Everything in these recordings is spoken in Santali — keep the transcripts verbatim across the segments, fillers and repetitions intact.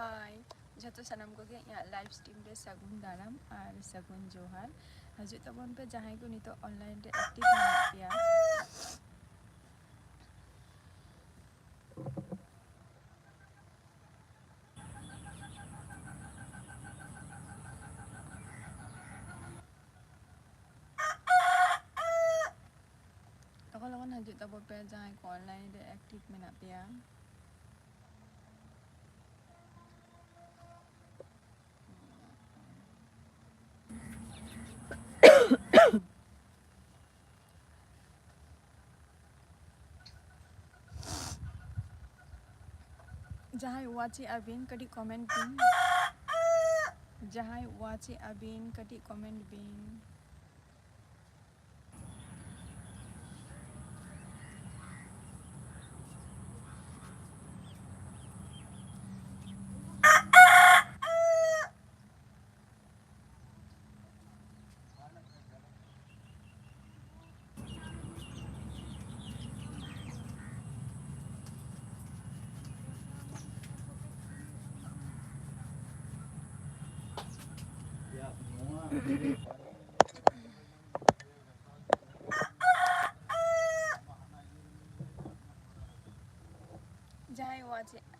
ᱦᱟᱭ, ᱡᱷᱚᱛᱚ ᱥᱟᱱᱟᱢ ᱠᱚᱜᱮ ᱤᱧᱟᱹᱜ live stream ᱨᱮ ᱥᱟᱹᱜᱩᱱ ᱫᱟᱨᱟᱢ ᱟᱨ ᱥᱟᱹᱜᱩᱱ ᱡᱚᱦᱟᱨ᱾ ᱦᱤᱡᱩᱜ ᱛᱟᱵᱚᱱ ᱯᱮ ᱡᱟᱦᱟᱸᱭ ᱠᱚ ᱱᱤᱛᱚᱜ online ᱨᱮ active ᱢᱮᱱᱟᱜ ᱯᱮᱭᱟ᱾ ᱞᱚᱜᱚᱱ ᱞᱚᱜᱚᱱ ᱦᱤᱡᱩᱜ ᱛᱟᱵᱚ ᱯᱮ ᱡᱟᱦᱟᱸᱭ ᱠᱚ online ᱨᱮ active ᱢᱮᱱᱟᱜ ᱯᱮᱭᱟ᱾ ᱡᱟᱦᱟᱸᱭ watch ᱮᱜᱼᱟ ᱵᱤᱱ, ᱠᱟᱹᱴᱤᱡ comment ᱵᱤᱱ᱾ ᱡᱟᱦᱟᱸᱭ watch ᱮᱜᱼᱟ ᱵᱤᱱ, ᱠᱟᱹᱴᱤᱡ comment ᱵᱤᱱ᱾ ᱡᱟᱦᱟᱸᱭ watch ᱮᱜᱼᱟ᱾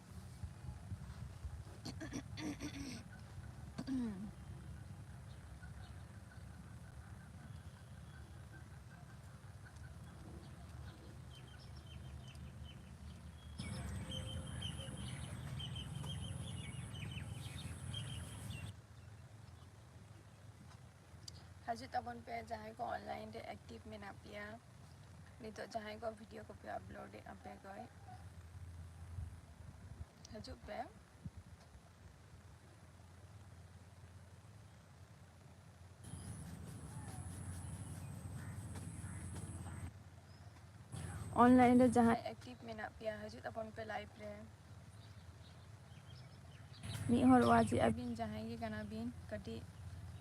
ᱦᱤᱡᱩᱜ ᱛᱟᱵᱚᱱ ᱯᱮ ᱡᱟᱦᱟᱸᱭ ᱠᱚ online ᱨᱮ active ᱢᱮᱱᱟᱜ ᱯᱮᱭᱟ᱾ ᱱᱤᱛᱚᱜ ᱡᱟᱦᱟᱸᱭ ᱠᱚ video ᱠᱚᱯᱮ upload ᱮᱫᱼᱟ ᱯᱮ ᱠᱚ, ᱦᱤᱡᱩᱜ ᱯᱮ᱾ Online ᱨᱮ ᱡᱟᱦᱟᱸᱭ active ᱢᱮᱱᱟᱜ ᱯᱮᱭᱟ, ᱦᱤᱡᱩᱜ ᱛᱟᱵᱚᱱ ᱯᱮ live ᱨᱮ᱾ ᱢᱤᱫ ᱦᱚᱲ watch ᱮᱜᱼᱟ ᱵᱤᱱ, ᱡᱟᱦᱟᱸᱭ ᱜᱮ ᱠᱟᱱᱟ ᱵᱤᱱ, ᱠᱟᱹᱴᱤᱡ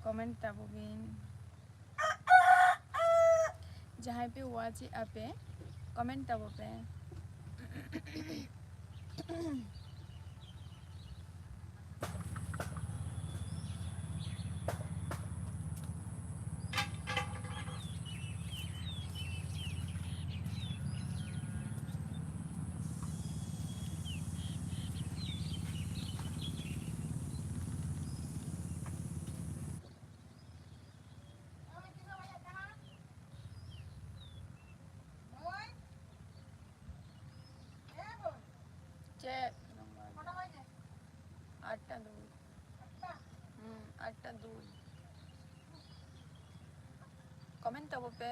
comment ᱛᱟᱵᱚ ᱵᱤᱱ᱾ ᱡᱟᱦᱟᱸᱭ ᱯᱮ watch ᱮᱜᱼᱟ ᱯᱮ, comment ᱛᱟᱵᱚ ᱯᱮ᱾ ᱠᱚᱢᱮᱱᱴ ᱛᱟᱵᱚ ᱯᱮ᱾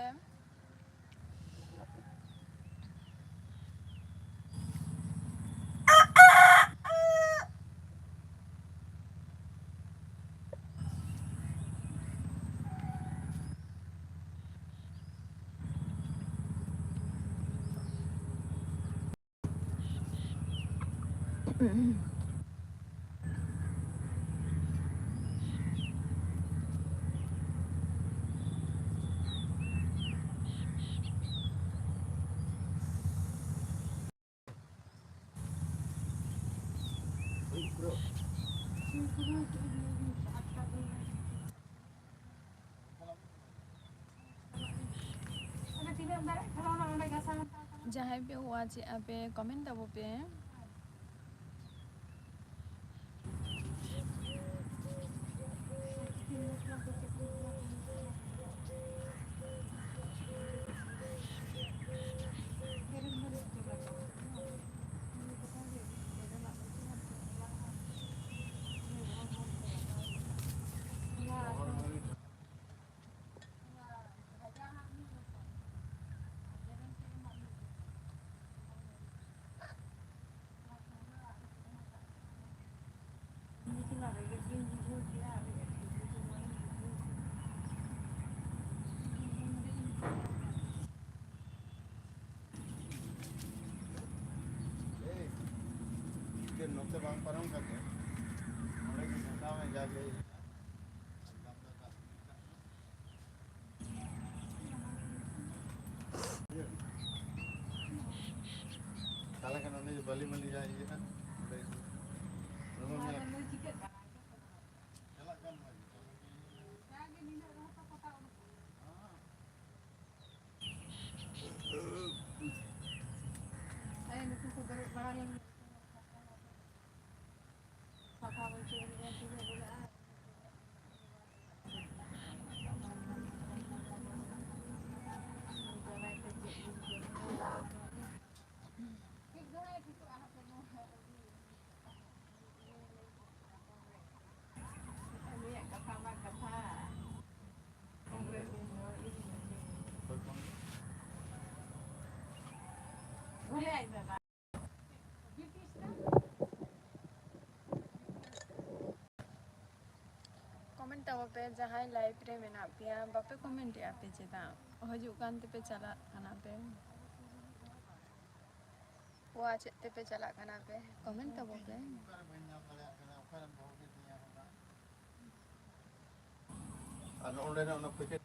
ᱡᱟᱦᱟᱸᱭ ᱯᱮ ᱣᱟᱪ ᱮᱫᱼᱟ ᱯᱮ, ᱠᱚᱢᱮᱱᱴ ᱛᱟᱵᱚ ᱯᱮ᱾ ᱱᱚᱛᱮ ᱵᱟᱝ ᱯᱟᱨᱚᱢ ᱠᱟᱛᱮ ᱚᱸᱰᱮ ᱜᱮ ᱜᱷᱟᱴᱟᱣ ᱢᱮ ᱡᱟᱜᱮ᱾ ᱛᱟᱦᱞᱮ ᱠᱷᱟᱱ ᱚᱸᱰᱮ ᱵᱟᱹᱞᱤ ᱢᱟᱹᱞᱤ ᱡᱟᱦᱟᱸ ᱤᱭᱟᱹᱜᱼᱟ, ᱚᱸᱰᱮ ᱧᱮᱞᱚᱜ ᱠᱟᱱ ᱜᱮᱭᱟ᱾ ᱩᱱᱤᱭᱟᱜ ᱠᱟᱛᱷᱟ ᱢᱟ ᱠᱟᱛᱷᱟ᱾ ᱠᱚᱝᱜᱨᱮᱥ ᱨᱮᱱ ᱫᱚ ᱤᱧ ᱛᱟᱵᱚ ᱯᱮ, ᱡᱟᱦᱟᱸᱭ live ᱨᱮ ᱢᱮᱱᱟᱜ ᱯᱮᱭᱟ, ᱵᱟᱯᱮ comment ᱮᱜᱼᱟ ᱯᱮ ᱪᱮᱫᱟᱜ? ᱦᱤᱡᱩᱜ ᱠᱟᱱ ᱛᱮᱯᱮ ᱪᱟᱞᱟᱜ ᱠᱟᱱᱟ ᱯᱮ᱾ ᱯᱚᱣᱟ ᱪᱮᱫ ᱛᱮᱯᱮ ᱪᱟᱞᱟᱜ ᱠᱟᱱᱟ ᱯᱮ? Comment ᱛᱟᱵᱚ ᱯᱮ᱾ ᱟᱨ ᱱᱚᱰᱮᱱᱟᱜ ᱚᱱᱟ packet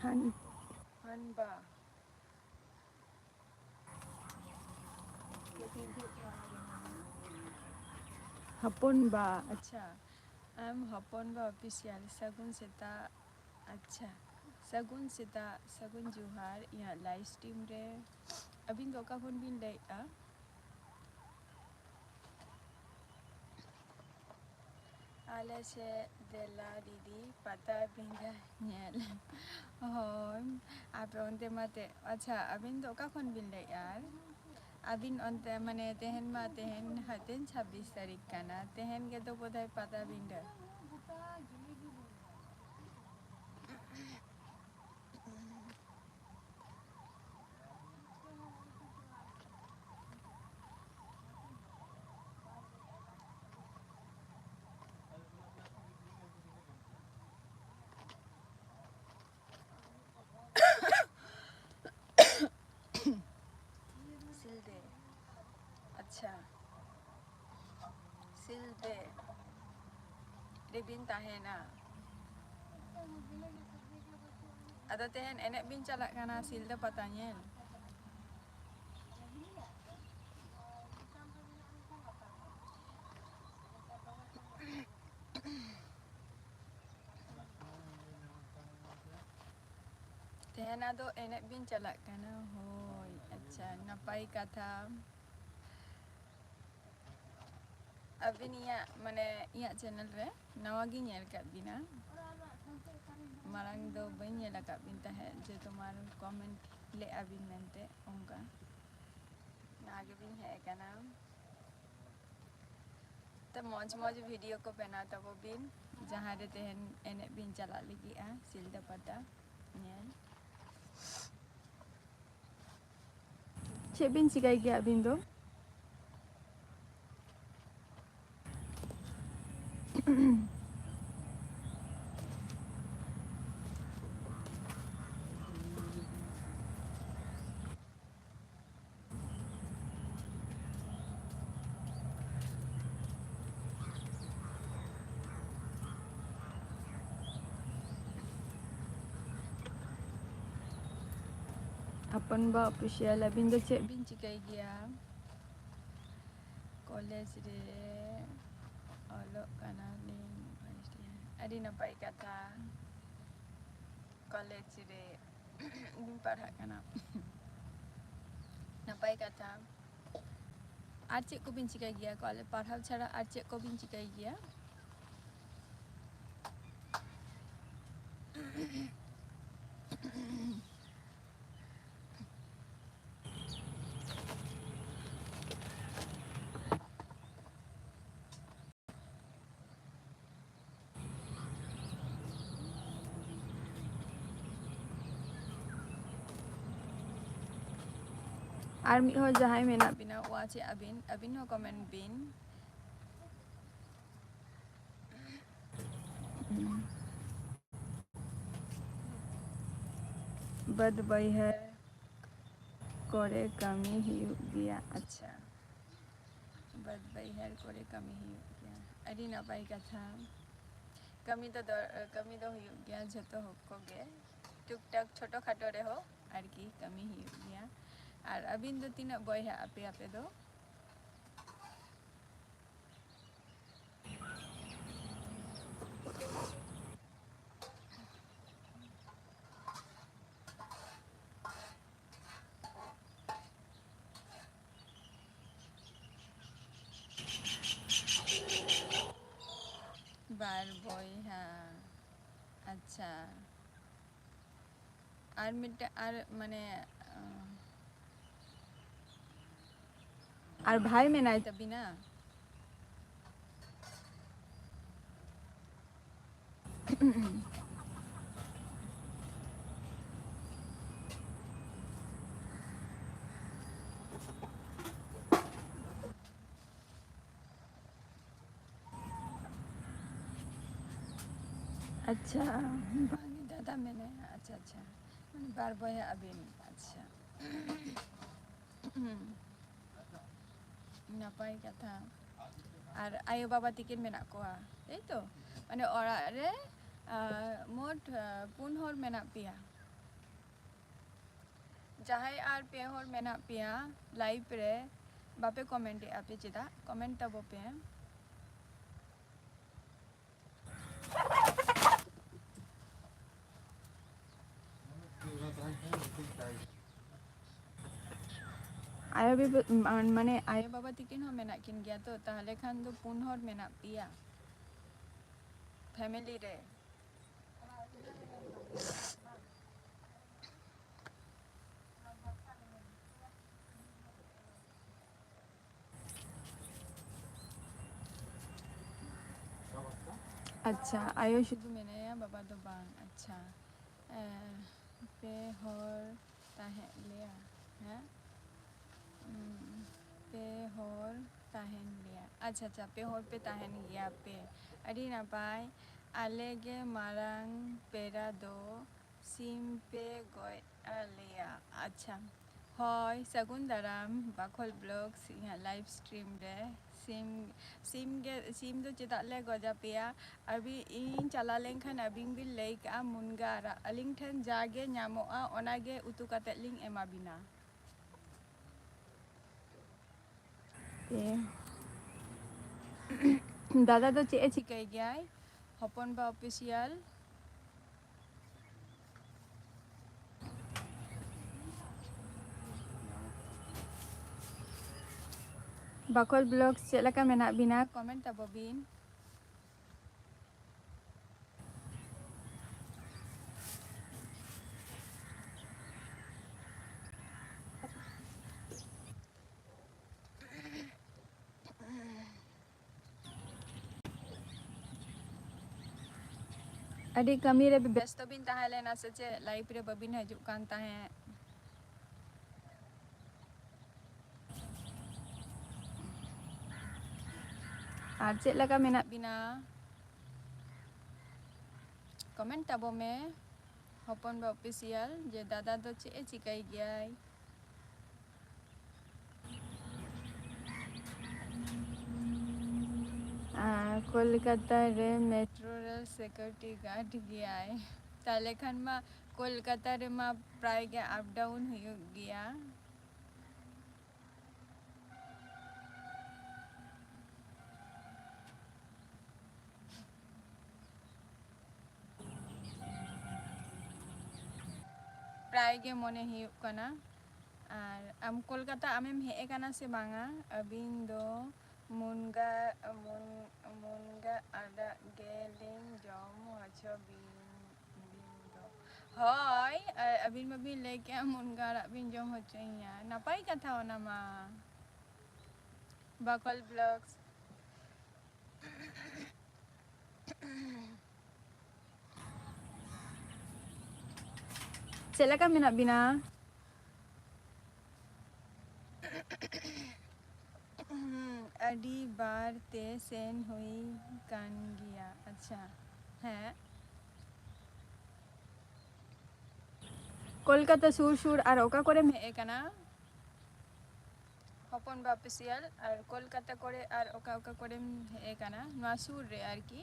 ᱦᱟᱱ ᱦᱟᱱᱵᱟ᱾ ᱦᱚᱯᱚᱱ ᱵᱟ, ᱟᱪᱪᱷᱟ᱾ ᱟᱢ ᱦᱚᱯᱚᱱ ᱵᱟ official, ᱥᱟᱹᱜᱩᱱ ᱥᱮᱛᱟᱜ᱾ ᱟᱪᱪᱷᱟ, ᱥᱟᱹᱜᱩᱱ ᱥᱮᱛᱟᱜ, ᱥᱟᱹᱜᱩᱱ ᱡᱚᱦᱟᱨ ᱤᱧᱟᱹᱜ live stream ᱨᱮ᱾ ᱟᱹᱵᱤᱱ ᱫᱚ ᱚᱠᱟ ᱠᱷᱚᱱ ᱵᱤᱱ ᱞᱟᱹᱭᱮᱫᱼᱟ? ᱟᱞᱮ ᱥᱮᱫ ᱫᱮᱞᱟ ᱫᱤᱫᱤ ᱯᱟᱛᱟᱵᱤᱸᱫᱷᱟᱹ ᱧᱮᱞ᱾ ᱦᱳᱭ, ᱟᱯᱮ ᱚᱱᱛᱮ ᱢᱟ ᱛᱮ-, ᱟᱪᱪᱷᱟ, ᱟᱹᱵᱤᱱ ᱫᱚ ᱚᱠᱟ ᱠᱷᱚᱱ ᱵᱤᱱ ᱞᱟᱹᱭᱮᱫᱼᱟ? ᱟᱨ ᱟᱹᱵᱤᱱ ᱚᱱᱛᱮ, ᱢᱟᱱᱮ, ᱛᱮᱦᱮᱧ ᱢᱟ, ᱛᱮᱦᱮᱧ ᱦᱟᱛᱮᱱ ᱪᱷᱟᱵᱵᱤᱥ ᱛᱟᱹᱨᱤᱠᱷ ᱠᱟᱱᱟ, ᱛᱮᱦᱮᱧ ᱜᱮᱛᱚ ᱵᱳᱫᱷᱚᱭ ᱯᱟᱛᱟᱵᱤᱸᱰᱷᱟᱹ᱾ ᱥᱤᱞᱫᱟᱹ᱾ ᱟᱪᱪᱷᱟ, ᱥᱤᱞᱫᱟᱹ ᱨᱮᱵᱤᱱ ᱛᱟᱦᱮᱱᱟ᱾ ᱟᱫᱚ ᱛᱮᱦᱮᱧ ᱮᱱᱮᱡ ᱵᱤᱱ ᱪᱟᱞᱟᱜ ᱠᱟᱱᱟ ᱥᱤᱞᱫᱟᱹ ᱯᱟᱛᱟ ᱧᱮᱞ? ᱛᱮᱦᱮᱧ ᱟᱫᱚ ᱮᱱᱮᱡ ᱵᱤᱱ ᱪᱟᱞᱟᱜ ᱠᱟᱱᱟ? ᱦᱳᱭ, ᱟᱪᱪᱷᱟ, ᱱᱟᱯᱟᱭ ᱠᱟᱛᱷᱟ᱾ ᱟᱹᱵᱤᱱ ᱤᱧᱟᱹᱜ, ᱢᱟᱱᱮ, ᱤᱧᱟᱹᱜ channel ᱨᱮ ᱱᱟᱣᱟ ᱜᱤᱧ ᱧᱮᱞ ᱠᱟᱫ ᱵᱤᱱᱟ, ᱢᱟᱲᱟᱝ ᱫᱚ ᱵᱟᱹᱧ ᱧᱮᱞ ᱟᱠᱟᱫ ᱵᱤᱱ ᱛᱟᱦᱮᱸᱫ ᱡᱮ ᱛᱳᱢᱟᱨ comment ᱞᱮᱜᱼᱟ ᱵᱤᱱ ᱢᱮᱱᱛᱮ ᱚᱱᱠᱟ᱾ ᱚᱱᱟ ᱜᱮᱵᱤᱱ ᱦᱮᱡ ᱟᱠᱟᱱᱟ᱾ ᱛᱚ ᱢᱚᱡᱽ ᱢᱚᱡᱽ video ᱠᱚ ᱵᱮᱱᱟᱣ ᱛᱟᱵᱚ ᱵᱤᱱ, ᱡᱟᱦᱟᱸ ᱨᱮ ᱛᱮᱦᱮᱧ ᱮᱱᱮᱡ ᱵᱤᱱ ᱪᱟᱞᱟᱜ ᱞᱟᱹᱜᱤᱫᱼᱟ ᱥᱤᱞᱫᱟᱹ ᱯᱟᱛᱟ ᱧᱮᱞ᱾ ᱪᱮᱫ ᱵᱤᱱ ᱪᱤᱠᱟᱹᱭ ᱜᱮᱭᱟ ᱟᱹᱵᱤᱱ ᱫᱚ? ᱟᱯᱚᱱ ᱵᱟ Official, ᱟᱹᱵᱤᱱ ᱫᱚ ᱪᱮᱫ ᱵᱤᱱ ᱪᱤᱠᱟᱹᱭ ᱜᱮᱭᱟ? ᱠᱚᱞᱮᱡᱽ ᱨᱮ ᱚᱞᱚᱜ ᱠᱟᱱᱟᱞᱤᱧ first year᱾ ᱟᱹᱰᱤ ᱱᱟᱯᱟᱭ ᱠᱟᱛᱷᱟ, ᱠᱚᱞᱮᱡᱽ ᱨᱮ ᱵᱤᱱ ᱯᱟᱲᱦᱟᱜ ᱠᱟᱱᱟ, ᱱᱟᱯᱟᱭ ᱠᱟᱛᱷᱟ᱾ ᱟᱨ ᱪᱮᱫ ᱠᱚᱵᱤᱱ ᱪᱤᱠᱟᱹᱭ ᱜᱮᱭᱟ? ᱠᱚᱞᱮᱡᱽ ᱯᱟᱲᱦᱟᱣ ᱪᱷᱟᱲᱟ ᱟᱨ ᱪᱮᱫ ᱠᱚᱵᱤᱱ ᱪᱤᱠᱟᱹᱭ ᱜᱮᱭᱟ? ᱟᱨ ᱢᱤᱫ ᱦᱚᱲ ᱡᱟᱦᱟᱸᱭ ᱢᱮᱱᱟᱜ ᱵᱤᱱᱟ, watch ᱮᱫ ᱟᱹᱵᱤᱱ, ᱟᱹᱵᱤᱱ ᱦᱚᱸ comment ᱵᱤᱱ᱾ ᱵᱟᱹᱫᱽ ᱵᱟᱹᱭᱦᱟᱹᱲ ᱠᱚᱨᱮ ᱠᱟᱹᱢᱤ ᱦᱩᱭᱩᱜ ᱜᱮᱭᱟ᱾ ᱟᱪᱪᱷᱟ, ᱵᱟᱹᱫᱽ ᱵᱟᱹᱭᱦᱟᱹᱲ ᱠᱚᱨᱮ ᱠᱟᱹᱢᱤ ᱦᱩᱭᱩᱜ ᱜᱮᱭᱟ, ᱟᱹᱰᱤ ᱱᱟᱯᱟᱭ ᱠᱟᱛᱷᱟ᱾ ᱠᱟᱹᱢᱤ ᱫᱚ ᱫᱚᱨ-, ᱠᱟᱹᱢᱤ ᱫᱚ ᱦᱩᱭᱩᱜ ᱜᱮᱭᱟ ᱡᱷᱚᱛᱚ ᱦᱚᱲ ᱠᱚᱜᱮ, ᱴᱩᱠ ᱴᱟᱠ ᱪᱷᱳᱴᱳ ᱠᱷᱟᱴᱳ ᱨᱮᱦᱚᱸ ᱟᱨᱠᱤ ᱠᱟᱹᱢᱤ ᱦᱩᱭᱩᱜ ᱜᱮᱭᱟ᱾ ᱟᱨ ᱟᱹᱵᱤᱱ ᱫᱚ ᱛᱤᱱᱟᱹᱜ ᱵᱚᱭᱦᱟ ᱟᱯᱮ, ᱟᱯᱮ ᱫᱚ? ᱵᱟᱨ ᱵᱚᱭᱦᱟ᱾ ᱟᱪᱪᱷᱟ, ᱟᱨ ᱢᱤᱫᱴᱮᱱ, ᱟᱨ ᱢᱟᱱᱮ, ᱟᱸ, ᱟᱨ ᱵᱷᱟᱭ ᱢᱮᱱᱟᱭ ᱛᱟᱵᱤᱱᱟ? ᱟᱪᱪᱷᱟ, ᱵᱟᱝ, ᱫᱟᱫᱟ ᱢᱮᱱᱟᱭᱟ᱾ ᱟᱪᱪᱷᱟ, ᱟᱪᱪᱷᱟ, ᱢᱟᱱᱮ ᱵᱟᱨ ᱵᱚᱭᱦᱟ ᱟᱹᱵᱤᱱ᱾ ᱟᱪᱪᱷᱟ, ᱱᱟᱯᱟᱭ ᱠᱟᱛᱷᱟ᱾ ᱟᱨ ᱟᱭᱳ ᱵᱟᱵᱟ ᱛᱤᱠᱤᱱ ᱢᱮᱱᱟᱜ ᱠᱚᱣᱟ, ᱛᱟᱭ ᱛᱚ? ᱢᱟᱱᱮ ᱚᱲᱟᱜ ᱨᱮ, ᱟᱨ ᱢᱳᱴ, ᱟᱨ ᱯᱩᱱ ᱦᱚᱲ ᱢᱮᱱᱟᱜ ᱯᱮᱭᱟ᱾ ᱡᱟᱦᱟᱸᱭ ᱟᱨ ᱯᱮ ᱦᱚᱲ ᱢᱮᱱᱟᱜ ᱯᱮᱭᱟ ᱞᱟᱭᱤᱵᱷ ᱨᱮ, ᱵᱟᱯᱮ ᱠᱚᱢᱮᱱᱴ ᱮᱫᱼᱟ ᱯᱮ ᱪᱮᱫᱟᱜ? ᱠᱚᱢᱮᱱᱴ ᱛᱟᱵᱚ ᱯᱮ᱾ ᱟᱭᱳ ᱵᱟᱵᱟ, ᱢᱟᱱᱮ ᱟᱭᱳ ᱵᱟᱵᱟ ᱛᱤᱠᱤᱱ ᱦᱚᱸ ᱢᱮᱱᱟᱜ ᱠᱤᱱ ᱜᱮᱭᱟ ᱛᱚ, ᱛᱟᱦᱚᱞᱮ ᱠᱷᱟᱱ ᱫᱚ ᱯᱩᱱ ᱦᱚᱲ ᱢᱮᱱᱟᱜ ᱯᱮᱭᱟ ᱯᱷᱮᱢᱮᱞᱤ ᱨᱮ᱾ ᱟᱪᱪᱷᱟ, ᱟᱭᱳ ᱥᱩᱫᱷᱩ ᱢᱮᱱᱟᱭᱟ, ᱵᱟᱵᱟ ᱫᱚ ᱵᱟᱝ᱾ ᱟᱪᱪᱷᱟ, ᱮ, ᱯᱮ ᱦᱚᱲ ᱛᱟᱦᱮᱸ ᱞᱮᱭᱟ, ᱦᱮᱸ? ᱩᱸ, ᱯᱮ ᱦᱚᱲ ᱛᱟᱦᱮᱱ ᱜᱮᱭᱟ᱾ ᱟᱪᱪᱷᱟ, ᱟᱪᱪᱷᱟ, ᱯᱮ ᱦᱚᱲ ᱯᱮ ᱛᱟᱦᱮᱱ ᱜᱮᱭᱟ ᱯᱮ᱾ ᱟᱹᱰᱤ ᱱᱟᱯᱟᱭ᱾ ᱟᱞᱮ ᱜᱮ ᱢᱟᱨᱟᱝ ᱯᱮᱲᱟ ᱫᱚ, ᱥᱤᱢ ᱯᱮ ᱜᱚᱡ ᱟᱞᱮᱭᱟ᱾ ᱟᱪᱪᱷᱟ, ᱦᱳᱭ, ᱥᱟᱹᱜᱩᱱ ᱫᱟᱨᱟᱢ ᱵᱟᱠᱷᱳᱞ ᱵᱞᱚᱜᱥ ᱤᱧᱟᱹᱜ ᱞᱟᱭᱤᱵᱷ ᱥᱴᱨᱤᱢ ᱨᱮ᱾ ᱥᱤᱢ, ᱥᱤᱢ ᱜᱮ, ᱥᱤᱢ ᱫᱚ ᱪᱮᱫᱟᱜ ᱞᱮ ᱜᱚᱡ ᱟᱯᱮᱭᱟ? ᱟᱹᱵᱤ-, ᱤᱧ ᱪᱟᱞᱟᱣ ᱞᱮᱱᱠᱷᱟᱱ ᱟᱹᱵᱤᱱ ᱵᱤᱱ ᱞᱟᱹᱭ ᱠᱟᱜᱼᱟ ᱢᱩᱱᱜᱟᱹ ᱟᱲᱟᱜ᱾ ᱟᱹᱞᱤᱧ ᱴᱷᱮᱱ ᱡᱟ ᱜᱮ ᱧᱟᱢᱚᱜᱼᱟ, ᱚᱱᱟ ᱜᱮ ᱩᱛᱩ ᱠᱟᱛᱮᱫ ᱞᱤᱧ ᱮᱢᱟ ᱵᱤᱱᱟ᱾ ᱯᱮ᱾ ᱫᱟᱫᱟ ᱫᱚ ᱪᱮᱫ ᱮ ᱪᱤᱠᱟᱹᱭ ᱜᱮᱭᱟᱭ? ᱦᱚᱯᱚᱱ ᱵᱟ ᱚᱯᱷᱤᱥᱤᱭᱟᱞ᱾ ᱵᱟᱠᱷᱳᱞ ᱵᱞᱚᱜᱥ ᱪᱮᱫ ᱞᱮᱠᱟ ᱢᱮᱱᱟᱜ ᱵᱤᱱᱟ? ᱠᱚᱢᱮᱱᱴ ᱛᱟᱵᱚ ᱵᱤᱱ᱾ ᱟᱹᱰᱤ ᱠᱟᱹᱢᱤ ᱨᱮ ᱵᱮᱥᱛᱚ ᱵᱤᱱ ᱛᱟᱦᱮᱸ ᱞᱮᱱᱟ ᱥᱮ ᱪᱮᱫ? Live ᱨᱮ ᱵᱟᱹᱵᱤᱱ ᱦᱤᱡᱩᱜ ᱠᱟᱱ ᱛᱟᱦᱮᱸᱫ᱾ ᱟᱨ ᱪᱮᱫ ᱞᱮᱠᱟ ᱢᱮᱱᱟᱜ ᱵᱤᱱᱟ? Comment ᱛᱟᱵᱚ ᱢᱮ ᱦᱚᱯᱚᱱ ᱵᱟ Official ᱡᱮ ᱫᱟᱫᱟ ᱫᱚ ᱪᱮᱫ ᱮ ᱪᱤᱠᱟᱹᱭ ᱜᱮᱭᱟᱭ᱾ ᱟᱨ ᱠᱳᱞᱠᱟᱛᱟ ᱨᱮ metro ᱨᱮ security guard ᱜᱮᱭᱟᱭ᱾ ᱛᱟᱦᱞᱮ ᱠᱷᱟᱱ ᱢᱟ ᱠᱳᱞᱠᱟᱛᱟ ᱨᱮᱢᱟ ᱯᱨᱟᱭ ᱜᱮ up down ᱦᱩᱭᱩᱜ ᱜᱮᱭᱟ᱾ ᱯᱨᱟᱭ ᱜᱮ ᱢᱚᱱᱮ ᱦᱩᱭᱩᱜ ᱠᱟᱱᱟ᱾ ᱟᱨ ᱟᱢ ᱠᱳᱞᱠᱟᱛᱟ ᱟᱢᱮᱢ ᱦᱮᱡ ᱟᱠᱟᱱᱟ ᱥᱮ ᱵᱟᱝᱟ? ᱟᱹᱵᱤᱱ ᱫᱚ ᱢᱩᱱᱜᱟ, ᱢᱩᱱ-, ᱢᱩᱱᱜᱟ ᱟᱲᱟᱜ ᱜᱮᱞᱤᱧ ᱡᱚᱢ ᱦᱚᱪᱚ ᱵᱤᱱ, ᱵᱤᱱ ᱫᱚ᱾ ᱦᱳᱭ, ᱟ-, ᱟᱹᱵᱤᱱ ᱢᱟᱵᱤᱱ ᱞᱟᱹᱭ ᱠᱮᱜᱼᱟ ᱢᱩᱱᱜᱟ ᱟᱲᱟᱜ ᱵᱤᱱ ᱡᱚᱢ ᱦᱚᱪᱚᱭᱤᱧᱟ᱾ ᱱᱟᱯᱟᱭ ᱠᱟᱛᱷᱟ ᱚᱱᱟ ᱢᱟ᱾ ᱵᱟᱠᱚᱞ Vlogs᱾ ᱪᱮᱫ ᱞᱮᱠᱟ ᱢᱮᱱᱟᱜ ᱵᱤᱱᱟ? ᱦᱩᱸ, ᱟᱹᱰᱤ ᱵᱟᱨ ᱛᱮ ᱥᱮᱱ ᱦᱩᱭ ᱠᱟᱱ ᱜᱮᱭᱟ᱾ ᱟᱪᱪᱷᱟ, ᱦᱮᱸ᱾ ᱠᱳᱞᱠᱟᱛᱟ ᱥᱩᱨ ᱥᱩᱨ ᱟᱨ ᱚᱠᱟ ᱠᱚᱨᱮᱢ ᱦᱮᱡ ᱟᱠᱟᱱᱟ? ᱦᱚᱯᱚᱱ ᱵᱟ Official, ᱟᱨ ᱠᱳᱞᱠᱟᱛᱟ ᱠᱚᱨᱮ ᱟᱨ ᱚᱠᱟ ᱚᱠᱟ ᱠᱚᱨᱮᱢ ᱦᱮᱡ ᱟᱠᱟᱱᱟ ᱱᱚᱣᱟ ᱥᱩᱨ ᱨᱮ ᱟᱨᱠᱤ?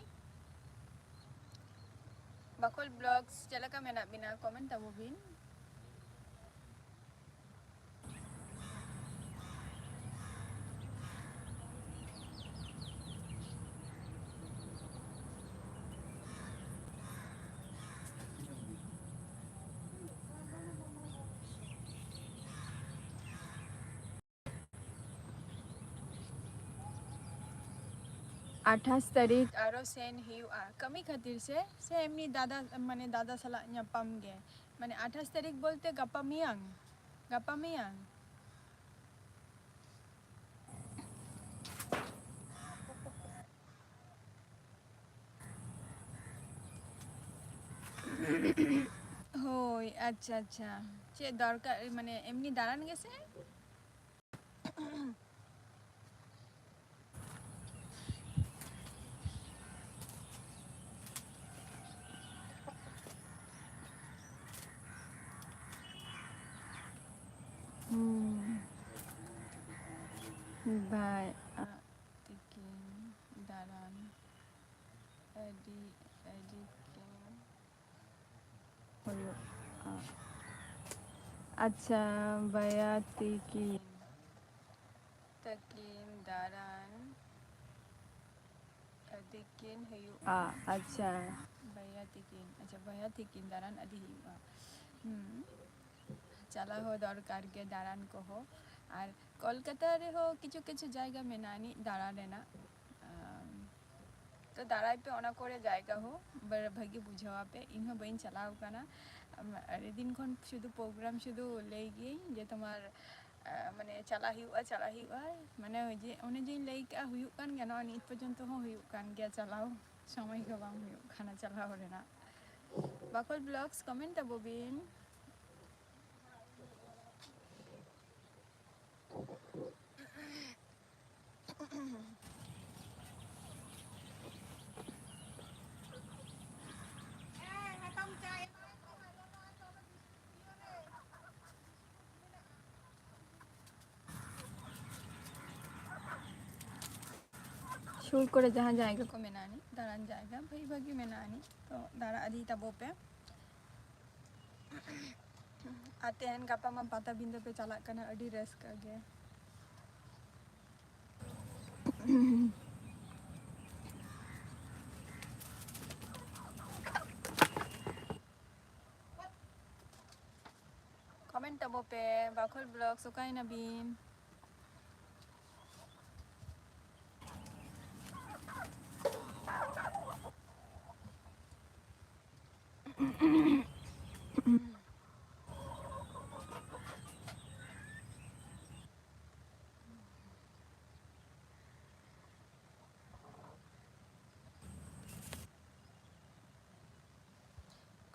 ᱵᱟᱠᱚᱞ Vlogs, ᱪᱮᱫ ᱞᱮᱠᱟ ᱢᱮᱱᱟᱜ ᱵᱤᱱᱟ? Comment ᱛᱟᱵᱚ ᱵᱤᱱ᱾ ᱟᱴᱷᱟᱥ ᱛᱟᱹᱨᱤᱠᱷ ᱟᱨᱚ ᱥᱮᱱ ᱦᱩᱭᱩᱜᱼᱟ᱾ ᱠᱟᱹᱢᱤ ᱠᱷᱟᱹᱛᱤᱨ ᱥᱮ, ᱥᱮ ᱮᱢᱱᱤ ᱫᱟᱫᱟ, ᱢᱟᱱᱮ ᱫᱟᱫᱟ ᱥᱟᱞᱟᱜ ᱧᱟᱯᱟᱢ ᱜᱮ? ᱢᱟᱱᱮ ᱟᱴᱷᱟᱥ ᱛᱟᱹᱨᱤᱠᱷ ᱵᱚᱞᱛᱮ ᱜᱟᱯᱟ ᱢᱮᱭᱟᱝ? ᱜᱟᱯᱟ ᱢᱮᱭᱟᱝ? ᱦᱳᱭ, ᱟᱪᱪᱷᱟ, ᱟᱪᱪᱷᱟ᱾ ᱪᱮᱫ ᱫᱚᱨᱠᱟᱨ, ᱢᱟᱱᱮ, ᱮᱢᱱᱤ ᱫᱟᱬᱟᱱ ᱜᱮᱥᱮ? ᱦᱩᱸ᱾ ᱵᱟᱭ ᱟᱜ ᱛᱤᱠᱤᱱ ᱫᱟᱬᱟᱱ ᱟᱹᱰᱤ, ᱟᱹᱰᱤ ᱠᱤᱱ ᱦᱩᱭᱩᱜᱼᱟ᱾ ᱟᱪᱪᱷᱟ, ᱵᱟᱭᱟ ᱛᱤᱠᱤᱱ, ᱛᱟᱹᱠᱤᱱ ᱫᱟᱬᱟᱱ ᱟᱹᱰᱤ ᱠᱤᱱ ᱦᱩᱭᱩᱜᱼᱟ᱾ ᱟᱪᱪᱷᱟ᱾ ᱵᱟᱭᱟ ᱛᱤᱠᱤᱱ, ᱟᱪᱪᱷᱟ, ᱵᱟᱭᱟ ᱛᱤᱠᱤᱱ ᱫᱟᱬᱟᱱ ᱟᱹᱰᱤ ᱦᱩᱭᱩᱜᱼᱟ᱾ ᱦᱩᱸ᱾ ᱪᱟᱞᱟᱣ ᱦᱚᱸ ᱫᱚᱨᱠᱟᱨ ᱜᱮ ᱫᱟᱬᱟᱱ ᱠᱚᱦᱚᱸ᱾ ᱟᱨ ᱠᱳᱞᱠᱟᱛᱟ ᱨᱮᱦᱚᱸ ᱠᱤᱪᱷᱩ ᱠᱤᱪᱷᱩ ᱡᱟᱭᱜᱟ ᱢᱮᱱᱟᱜᱼᱟ ᱟᱹᱱᱤᱡ ᱫᱟᱬᱟᱱ ᱨᱮᱱᱟᱜ᱾ ᱟᱢ, ᱛᱚ ᱫᱟᱬᱟᱭ ᱯᱮ ᱚᱱᱟ ᱠᱚᱨᱮ ᱡᱟᱭᱜᱟ ᱦᱚᱸ, ᱵᱟ-, ᱵᱷᱟᱹᱜᱤ ᱵᱩᱡᱷᱟᱹᱣ ᱟᱯᱮ᱾ ᱤᱧ ᱦᱚᱸ ᱵᱟᱹᱧ ᱪᱟᱞᱟᱣ ᱠᱟᱱᱟ᱾ ᱟᱢ, ᱟᱹᱰᱤ ᱫᱤᱱ ᱠᱷᱚᱱ ᱥᱩᱫᱷᱩ program ᱥᱩᱫᱷᱩ ᱞᱟᱹᱭ ᱜᱤᱭᱟᱹᱧ ᱡᱮ ᱛᱚᱢᱟᱨ, ᱟ, ᱢᱟᱱᱮ ᱪᱟᱞᱟᱜ ᱦᱩᱭᱩᱜᱼᱟ, ᱪᱟᱞᱟᱜ ᱦᱩᱭᱩᱜᱼᱟ᱾ ᱢᱟᱱᱮ ᱚᱱᱮ ᱡᱮ, ᱚᱱᱮ ᱡᱮᱧ ᱞᱟᱹᱭ ᱠᱟᱜᱼᱟ ᱦᱩᱭᱩᱜ ᱠᱟᱱ ᱜᱮᱭᱟ, ᱱᱚᱜᱼᱚᱭ ᱱᱤᱛ ᱯᱚᱨᱡᱚᱱᱛᱚ ᱦᱚᱸ ᱦᱩᱭᱩᱜ ᱠᱟᱱ ᱜᱮᱭᱟ ᱪᱟᱞᱟᱣ᱾ ᱥᱚᱢᱚᱭ ᱜᱮ ᱵᱟᱝ ᱦᱩᱭᱩᱜ ᱠᱟᱱᱟ ᱪᱟᱞᱟᱣ ᱨᱮᱱᱟᱜ᱾ ᱵᱟᱠᱷᱳᱞ Vlogs comment ᱛᱟᱵᱚ ᱵᱤᱱ᱾ ᱥᱩᱨ ᱠᱚᱨᱮ ᱡᱟᱦᱟᱸ ᱡᱟᱭᱜᱟ ᱠᱚ ᱢᱮᱱᱟᱜᱼᱟ ᱟᱹᱱᱤᱡ, ᱫᱟᱬᱟᱱ ᱡᱟᱭᱜᱟ ᱵᱷᱟᱹᱜᱤ ᱵᱷᱟᱹᱜᱤ ᱢᱮᱱᱟᱜᱼᱟ ᱟᱹᱱᱤᱡ, ᱛᱚ ᱫᱟᱬᱟ ᱤᱫᱤ ᱛᱟᱵᱚ ᱯᱮ᱾ ᱟᱨ ᱛᱮᱦᱮᱧ ᱜᱟᱯᱟ ᱢᱟ ᱯᱟᱴᱟᱵᱤᱸᱫᱟᱹ ᱯᱮ ᱪᱟᱞᱟᱜ ᱠᱟᱱᱟ, ᱟᱹᱰᱤ ᱨᱟᱹᱥᱠᱟᱹ ᱜᱮ᱾ Comment ᱛᱟᱵᱚ ᱯᱮ, ᱵᱟᱠᱷᱳᱞ Vlogs ᱚᱠᱟᱭᱮᱱᱟ ᱵᱤᱱ?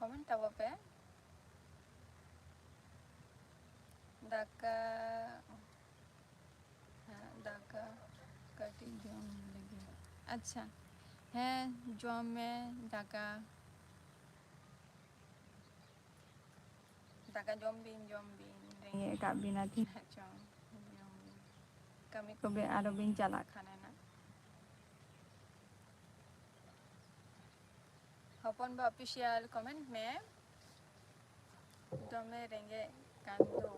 ᱠᱚᱢᱮᱱᱴ ᱛᱟᱵᱚ ᱯᱮ᱾ ᱫᱟᱠᱟ, ᱦᱮᱸ, ᱫᱟᱠᱟ ᱠᱟᱹᱴᱤᱡ ᱡᱚᱢ ᱞᱟᱹᱜᱤᱫ᱾ ᱟᱪᱪᱷᱟ, ᱦᱮᱸ, ᱡᱚᱢ ᱢᱮ ᱫᱟᱠᱟ᱾ ᱫᱟᱠᱟ ᱡᱚᱢ ᱵᱤᱱ, ᱡᱚᱢ ᱵᱤᱱ, ᱨᱮᱸᱜᱮᱡ ᱟᱠᱟᱫ ᱵᱤᱱᱟ ᱛᱤᱱᱟᱹᱜ ᱪᱚᱝ, ᱡᱚᱢ ᱵᱤᱱ᱾ ᱠᱟᱹᱢᱤ ᱠᱚᱜᱮ ᱟᱨᱚ ᱵᱤᱱ ᱪᱟᱞᱟᱜ ᱠᱷᱟᱱ ᱱᱟᱜ᱾ ᱦᱚᱯᱚᱱ ᱵᱟ ᱚᱯᱷᱤᱥᱤᱭᱟᱞ ᱠᱚᱢᱮᱱᱴ ᱢᱮ, ᱫᱚᱢᱮ ᱨᱮᱸᱜᱮᱡ ᱠᱟᱱ ᱫᱚ᱾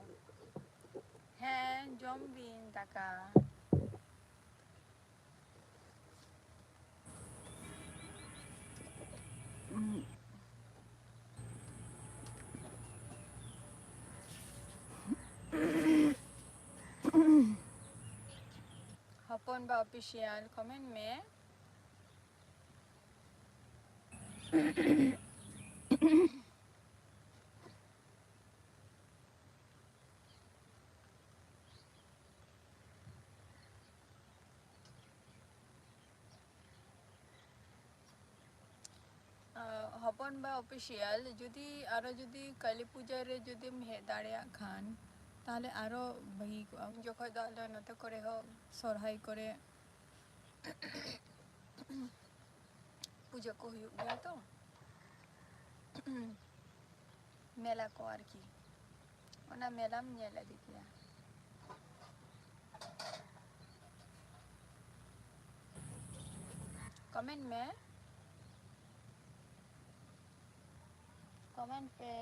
ᱦᱮᱸ, ᱡᱚᱢ ᱵᱤᱱ ᱫᱟᱠᱟ᱾ ᱦᱚᱯᱚᱱ ᱵᱟ ᱚᱯᱷᱤᱥᱤᱭᱟᱞ ᱠᱚᱢᱮᱱᱴ ᱢᱮ᱾ ᱟᱸ, ᱦᱚᱯᱚᱱ ᱵᱟ ᱚᱯᱷᱤᱥᱤᱭᱟᱞ, ᱡᱩᱫᱤ ᱟᱨᱚ ᱡᱩᱫᱤ ᱠᱟᱹᱞᱤ ᱯᱩᱡᱟᱹ ᱨᱮ ᱡᱩᱫᱤᱢ ᱦᱮᱡ ᱫᱟᱲᱮᱭᱟᱜ ᱠᱷᱟᱱ, ᱛᱟᱦᱞᱮ ᱟᱨᱚ ᱵᱷᱟᱹᱜᱤ ᱠᱚᱜᱼᱟ᱾ ᱩᱱ ᱡᱚᱠᱷᱚᱡ ᱫᱚ ᱟᱞᱮ ᱱᱚᱛᱮ ᱠᱚᱨᱮ ᱦᱚᱸ ᱥᱚᱨᱦᱟᱭ ᱠᱚᱨᱮ ᱯᱩᱡᱟᱹ ᱠᱚ ᱦᱩᱭᱩᱜ ᱜᱮᱭᱟ ᱛᱚ᱾ ᱢᱮᱞᱟ ᱠᱚ ᱟᱨᱠᱤ, ᱚᱱᱟ ᱢᱮᱞᱟᱢ ᱧᱮᱞ ᱤᱫᱤ ᱠᱮᱭᱟ᱾ ᱠᱚᱢᱮᱱᱴ ᱢᱮ, ᱠᱚᱢᱮᱱᱴ ᱯᱮ᱾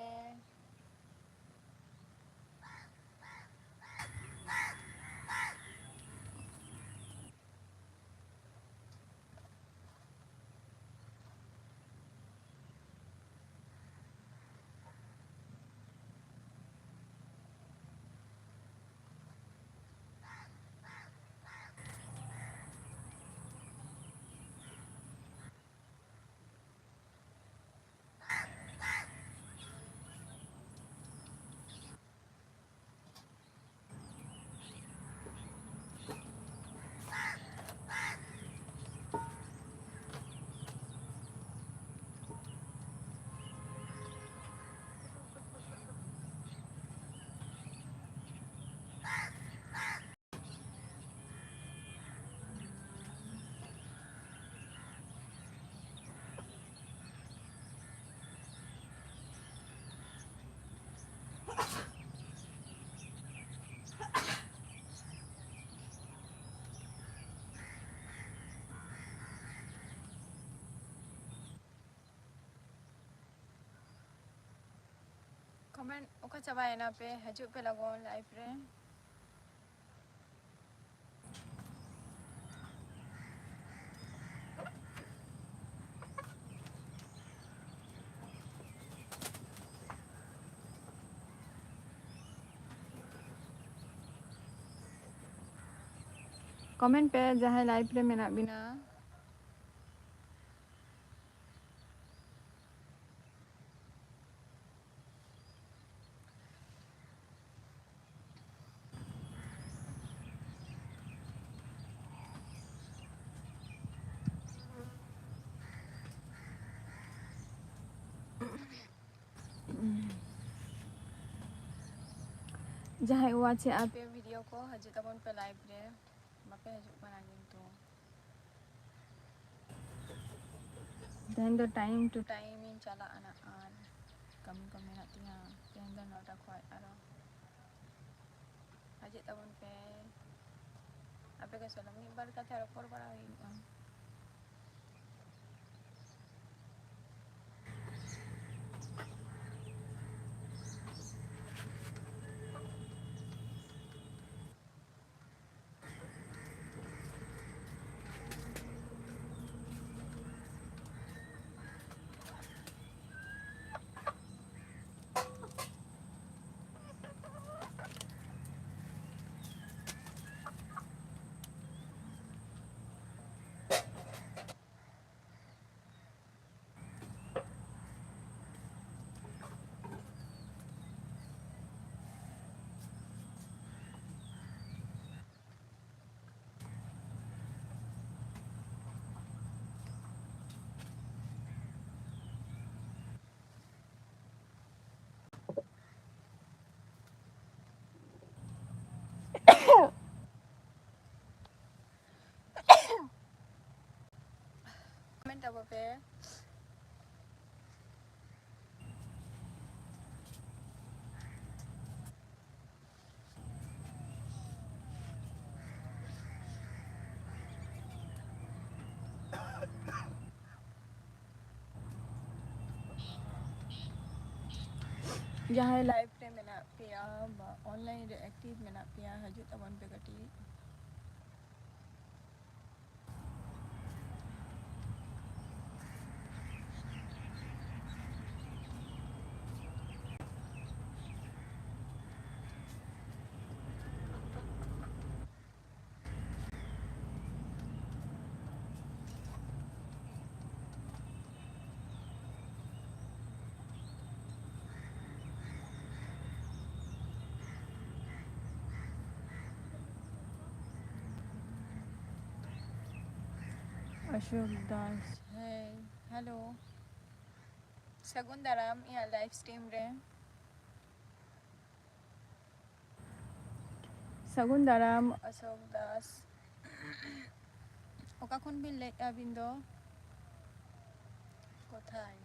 ᱢᱮᱱ ᱚᱠᱟ ᱪᱟᱵᱟᱭᱮᱱᱟ ᱯᱮ? ᱦᱤᱡᱩᱜ ᱯᱮ ᱞᱚᱜᱚᱱ live ᱨᱮ᱾ Comment ᱯᱮ ᱡᱟᱦᱟᱸᱭ live ᱨᱮ ᱢᱮᱱᱟᱜ ᱵᱤᱱᱟ᱾ ᱡᱟᱦᱟᱸᱭ watch ᱮᱫᱼᱟ ᱯᱮ video ᱠᱚ, ᱦᱤᱡᱩᱜ ᱛᱟᱵᱚᱱ ᱯᱮ live ᱨᱮ, ᱵᱟᱯᱮ ᱦᱤᱡᱩᱜ ᱠᱟᱱᱟ ᱠᱤᱱᱛᱩ᱾ ᱛᱮᱦᱮᱧ ᱫᱚ time to time ᱤᱧ ᱪᱟᱞᱟᱜᱼᱟ ᱱᱟᱜ, ᱟᱨ ᱠᱟᱹᱢᱤ ᱠᱚ ᱢᱮᱱᱟᱜ ᱛᱤᱧᱟᱹ ᱛᱮᱦᱮᱧ ᱫᱚ ᱱᱚᱴᱟ ᱠᱷᱚᱡ ᱟᱨᱚ᱾ ᱦᱤᱡᱩᱜ ᱛᱟᱵᱚᱱ ᱯᱮ, ᱟᱯᱮ ᱠᱚ ᱥᱟᱞᱟᱜ ᱢᱤᱫ ᱵᱟᱨ ᱠᱟᱛᱷᱟ ᱨᱚᱯᱚᱲ ᱵᱟᱲᱟ ᱦᱩᱭᱩᱜᱼᱟ᱾ Comment ᱟᱵᱚ ᱯᱮ᱾ ᱡᱟᱦᱟᱸᱭ live ᱨᱮ ᱢᱮᱱᱟᱜ ᱯᱮᱭᱟ ᱵᱟ online ᱨᱮ active ᱢᱮᱱᱟᱜ ᱯᱮᱭᱟ, ᱦᱤᱡᱩᱜ ᱛᱟᱵᱚᱱ ᱯᱮ ᱠᱟᱹᱴᱤᱡ᱾ ᱚᱥᱳᱠ ᱫᱟᱥ, ᱦᱮᱸ, hello᱾ ᱥᱟᱹᱜᱩᱱ ᱫᱟᱨᱟᱢ ᱤᱧᱟᱹᱜ live stream ᱨᱮ᱾ ᱥᱟᱹᱜᱩᱱ ᱫᱟᱨᱟᱢ ᱚᱥᱳᱠ ᱫᱟᱥ᱾ ᱚᱠᱟ ᱠᱷᱚᱱ ᱵᱤᱱ ᱞᱟᱹᱭᱮᱫᱼᱟ ᱟᱹᱵᱤᱱ ᱫᱚ? ᱠᱳᱛᱷᱟᱭ?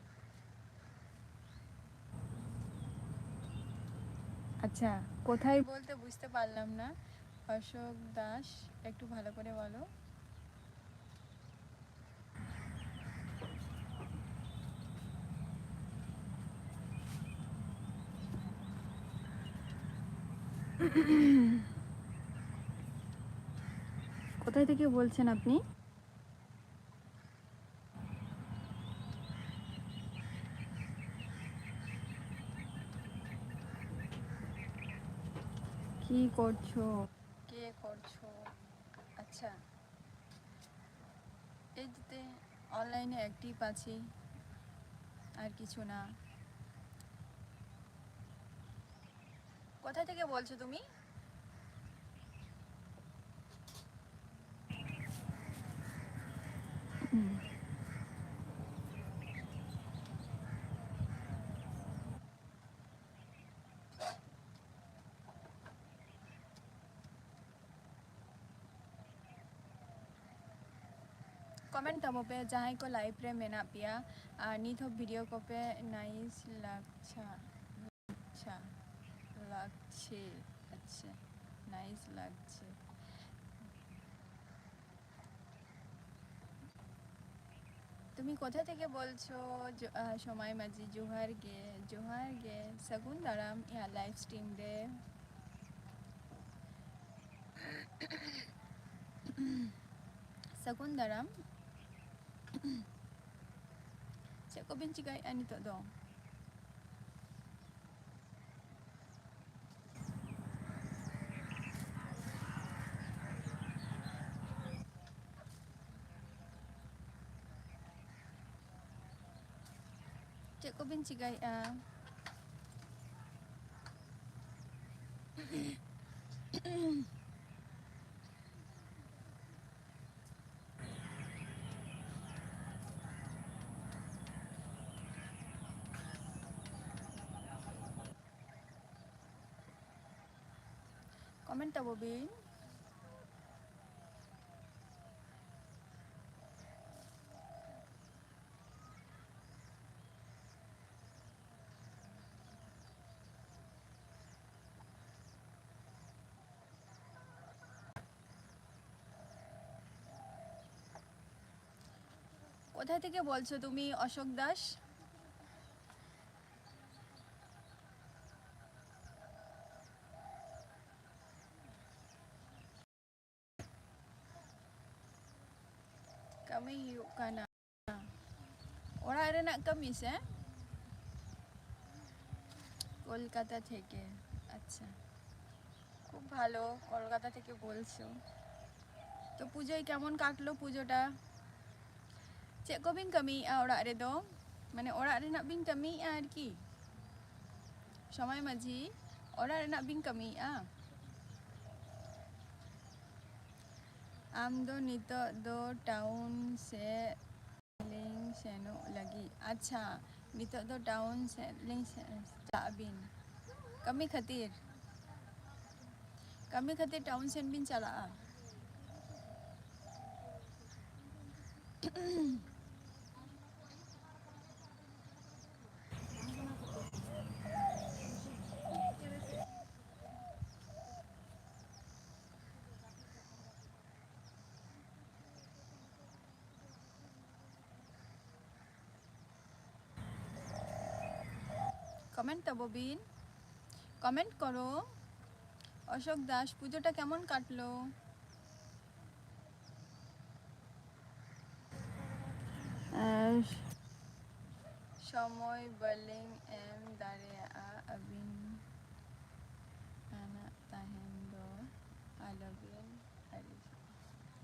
আচ্ছা, কোথায় বলতে বুঝতে পারলাম না। অশোক দাস, একটু ভালো করে বলো। কোথায় থেকে বলছেন আপনি? কি করছো? কে করছো? আচ্ছা, এই যে অনলাইনে অ্যাক্টিভ আছি, আর কিছু না। কোথা থেকে বলছো তুমি? হুম। ᱠᱚᱢᱮᱱᱴ ᱛᱟᱵᱚ ᱯᱮ ᱡᱟᱦᱟᱸᱭ ᱠᱚ ᱞᱟᱭᱤᱵᱷ ᱨᱮ ᱢᱮᱱᱟᱜ ᱯᱮᱭᱟ, ᱟᱨ ᱱᱤᱛ ᱦᱚᱸ ᱵᱷᱤᱰᱤᱭᱳ ᱠᱚᱯᱮ ᱱᱟᱭᱤᱥ ᱞᱟᱜᱪᱷᱟ, ᱟᱪᱪᱷᱟ, ᱞᱟᱜᱪᱷᱮ, ᱟᱪᱪᱷᱟ, ᱱᱟᱭᱤᱥ ᱞᱟᱜᱪᱷᱮ᱾ ᱠᱚᱛᱷᱟ ᱛᱷᱮᱠᱮ ᱵᱚᱞᱪᱷᱚ? ᱡᱚ-, ᱟᱦ, ᱥᱚᱢᱟᱭ ᱢᱟᱹᱡᱷᱤ, ᱡᱚᱦᱟᱨ ᱜᱮ, ᱡᱚᱦᱟᱨ ᱜᱮ, ᱥᱟᱹᱜᱩᱱ ᱫᱟᱨᱟᱢ ᱤᱧᱟᱹᱜ live stream ᱨᱮ᱾ ᱥᱟᱹᱜᱩᱱ ᱫᱟᱨᱟᱢ᱾ ᱪᱮᱫ ᱠᱚᱵᱤᱱ ᱪᱤᱠᱟᱹᱭᱮᱫᱼᱟ ᱱᱤᱛᱚᱜ ᱫᱚ? ᱪᱮᱫ ᱠᱚᱵᱤᱱ ᱪᱤᱠᱟᱹᱭᱮᱫᱼᱟ? Comment ᱛᱟᱵᱚ ᱵᱤᱱ᱾ কোথায় থেকে বলছো তুমি, অশোক দাস? ᱠᱟᱹᱢᱤ ᱦᱩᱭᱩᱜ ᱠᱟᱱᱟ᱾ ᱚᱲᱟᱜ ᱨᱮᱱᱟᱜ ᱠᱟᱹᱢᱤ ᱥᱮ? ᱠᱳᱞᱠᱟᱛᱟ ᱛᱷᱮᱠᱮ᱾ ᱟᱪᱪᱷᱟ, খুব ভালো, কলকাতা থেকে বলছো। তো পুজোয় কেমন কাটলো পুজোটা? ᱪᱮᱫ ᱠᱚᱵᱤᱱ ᱠᱟᱹᱢᱤᱭᱮᱫᱼᱟ ᱚᱲᱟᱜ ᱨᱮᱫᱚ? ᱢᱟᱱᱮ ᱚᱲᱟᱜ ᱨᱮᱱᱟᱜ ᱵᱤᱱ ᱠᱟᱹᱢᱤᱭᱮᱫᱼᱟ ᱟᱨᱠᱤ? ᱥᱚᱢᱟᱭ ᱢᱟᱹᱡᱷᱤ, ᱚᱲᱟᱜ ᱨᱮᱱᱟᱜ ᱵᱤᱱ ᱠᱟᱹᱢᱤᱭᱮᱫᱼᱟ? ᱟᱢ ᱫᱚ ᱱᱤᱛᱚᱜ ᱫᱚ ᱴᱟᱣᱩᱱ ᱥᱮᱫ ᱞᱤᱧ ᱥᱮᱱᱚᱜ ᱞᱟᱹᱜᱤᱫ᱾ ᱟᱪᱪᱷᱟ, ᱱᱤᱛᱚᱜ ᱫᱚ ᱴᱟᱣᱩᱱ ᱥᱮᱫ ᱞᱤᱧ ᱥᱮ-, ᱪᱟᱞᱟᱜ ᱟᱹᱵᱤᱱ ᱠᱟᱹᱢᱤ ᱠᱷᱟᱹᱛᱤᱨ? ᱠᱟᱹᱢᱤ ᱠᱷᱟᱹᱛᱤᱨ ᱴᱟᱣᱩᱱ ᱥᱮᱱ ᱵᱤᱱ ᱪᱟᱞᱟᱜᱼᱟ? কমেন্ট তো ববিন, কমেন্ট করো। অশোক দাস, পুজোটা কেমন কাটলো? ᱟᱨ ᱥᱚᱢᱚᱭ ᱵᱟᱹᱞᱤᱧ ᱮᱢ ᱫᱟᱲᱮᱭᱟᱜᱼᱟ, ᱟᱹᱵᱤᱱ ᱟᱱᱟᱜ ᱛᱟᱦᱮᱱ ᱫᱚ ᱟᱞᱚᱵᱤᱱ ᱟᱹᱲᱤᱥᱚᱜᱼᱟ᱾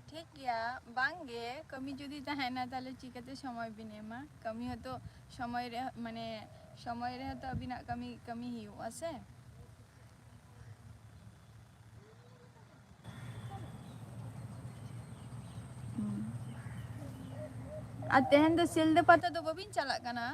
ᱴᱷᱤᱠ ᱜᱮᱭᱟ, ᱵᱟᱝ ᱜᱮ, ᱠᱟᱹᱢᱤ ᱡᱩᱫᱤ ᱛᱟᱦᱮᱱᱟ, ᱛᱟᱦᱞᱮ ᱪᱤᱠᱟᱹᱛᱮ ᱥᱚᱢᱚᱭ ᱵᱤᱱ ᱮᱢᱟ? ᱠᱟᱹᱢᱤ ᱦᱚᱸᱛᱚ ᱥᱚᱢᱚᱭ ᱨᱮ, ᱢᱟᱱᱮ, ᱥᱚᱢᱚᱭ ᱨᱮ ᱦᱚᱸᱛᱚ ᱟᱹᱵᱤᱱᱟᱜ ᱠᱟᱹᱢᱤ, ᱠᱟᱹᱢᱤ ᱦᱩᱭᱩᱜᱼᱟ ᱥᱮ᱾ ᱟᱨ ᱛᱮᱦᱮᱧ ᱫᱚ ᱥᱤᱞᱫᱟᱹ ᱯᱟᱛᱟ ᱫᱚ ᱵᱟᱹᱵᱤᱱ ᱪᱟᱞᱟᱜ ᱠᱟᱱᱟ?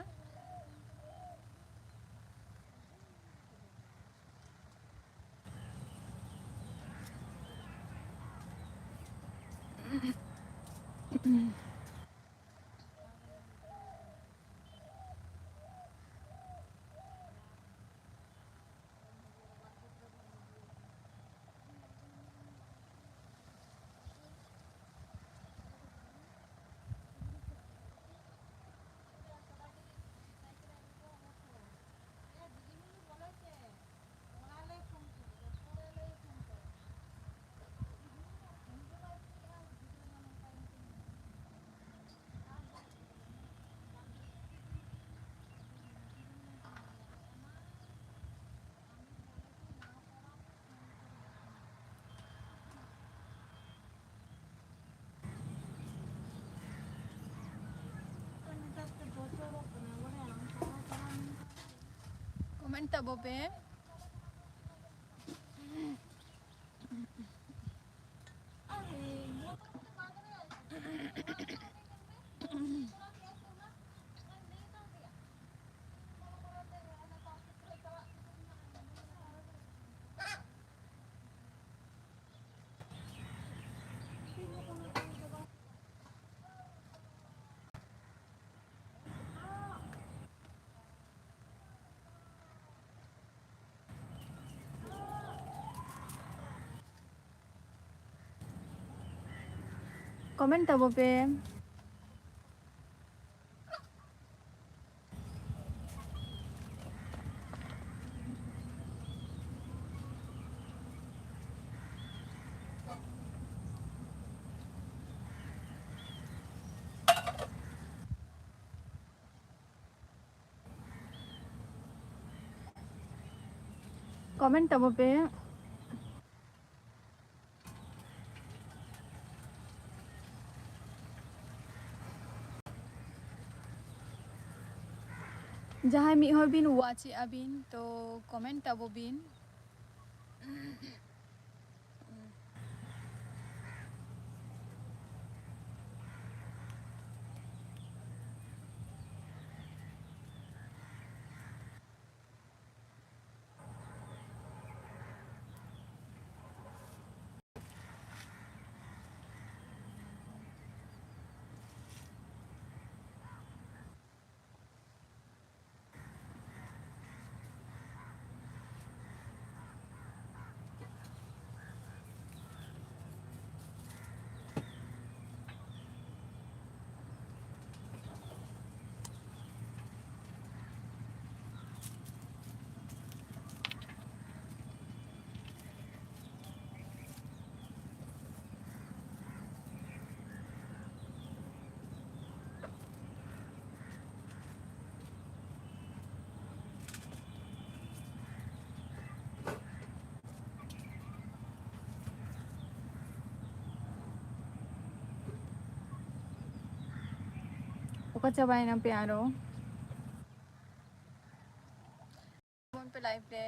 ᱠᱚᱢᱮᱱᱴ ᱛᱟᱵᱚ ᱯᱮ᱾ ᱠᱚᱢᱮᱱᱴ ᱛᱟᱵᱚ ᱯᱮ᱾ ᱠᱚᱢᱮᱱᱴ ᱛᱟᱵᱚ ᱯᱮ᱾ ᱡᱟᱦᱟᱸᱭ ᱢᱤᱫ ᱦᱚᱲ ᱵᱤᱱ ᱣᱟᱪ ᱮᱫᱼᱟ ᱵᱤᱱ, ᱛᱚ ᱠᱚᱢᱮᱱᱴ ᱛᱟᱵᱚ ᱵᱤᱱ᱾ ᱚᱠᱟ ᱪᱟᱵᱟᱭᱮᱱᱟ ᱯᱮ ᱟᱨᱚ? ᱵᱚᱱ ᱯᱮ ᱞᱟᱭᱤᱵᱷ ᱨᱮ᱾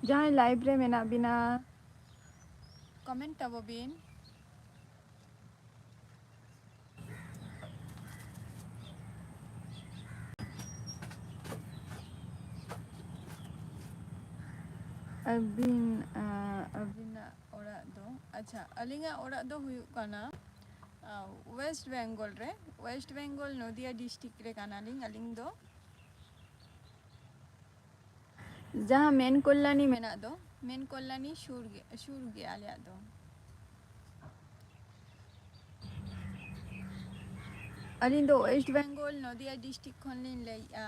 ᱡᱟᱦᱟᱸᱭ ᱞᱟᱭᱤᱵᱷ ᱨᱮ ᱢᱮᱱᱟᱜ ᱵᱤᱱᱟ, ᱠᱚᱢᱮᱱᱴ ᱛᱟᱵᱚ ᱵᱤᱱ᱾ ᱟᱹᱵᱤᱱ, ᱟᱸ, ᱟᱹᱵᱤᱱᱟᱜ ᱚᱲᱟᱜ ᱫᱚ? ᱟᱪᱪᱷᱟ, ᱟᱹᱞᱤᱧᱟᱜ ᱚᱲᱟᱜ ᱫᱚ ᱦᱩᱭᱩᱜ ᱠᱟᱱᱟ, ᱟᱸ, ᱳᱭᱮᱥᱴ ᱵᱮᱝᱜᱚᱞ ᱨᱮ, ᱳᱭᱮᱥᱴ ᱵᱮᱝᱜᱚᱞ ᱱᱚᱫᱤᱭᱟ ᱰᱤᱥᱴᱨᱤᱠᱴ ᱨᱮ ᱠᱟᱱᱟᱞᱤᱧ ᱟᱹᱞᱤᱧ ᱫᱚ᱾ ᱡᱟᱦᱟᱸ ᱢᱮᱱ ᱠᱚᱞᱞᱟᱱᱤ ᱢᱮᱱᱟᱜ ᱫᱚ, ᱢᱮᱱ ᱠᱚᱞᱞᱟᱱᱤ ᱥᱩᱨ ᱜᱮ, ᱥᱩᱨ ᱜᱮ ᱟᱞᱮᱭᱟᱜ ᱫᱚ᱾ ᱟᱹᱞᱤᱧ ᱫᱚ ᱳᱭᱮᱥᱴ ᱵᱮᱝᱜᱚᱞ, ᱱᱚᱫᱤᱭᱟ ᱰᱤᱥᱴᱨᱤᱠᱴ ᱠᱷᱚᱱ ᱞᱤᱧ ᱞᱟᱹᱭᱮᱫᱼᱟ᱾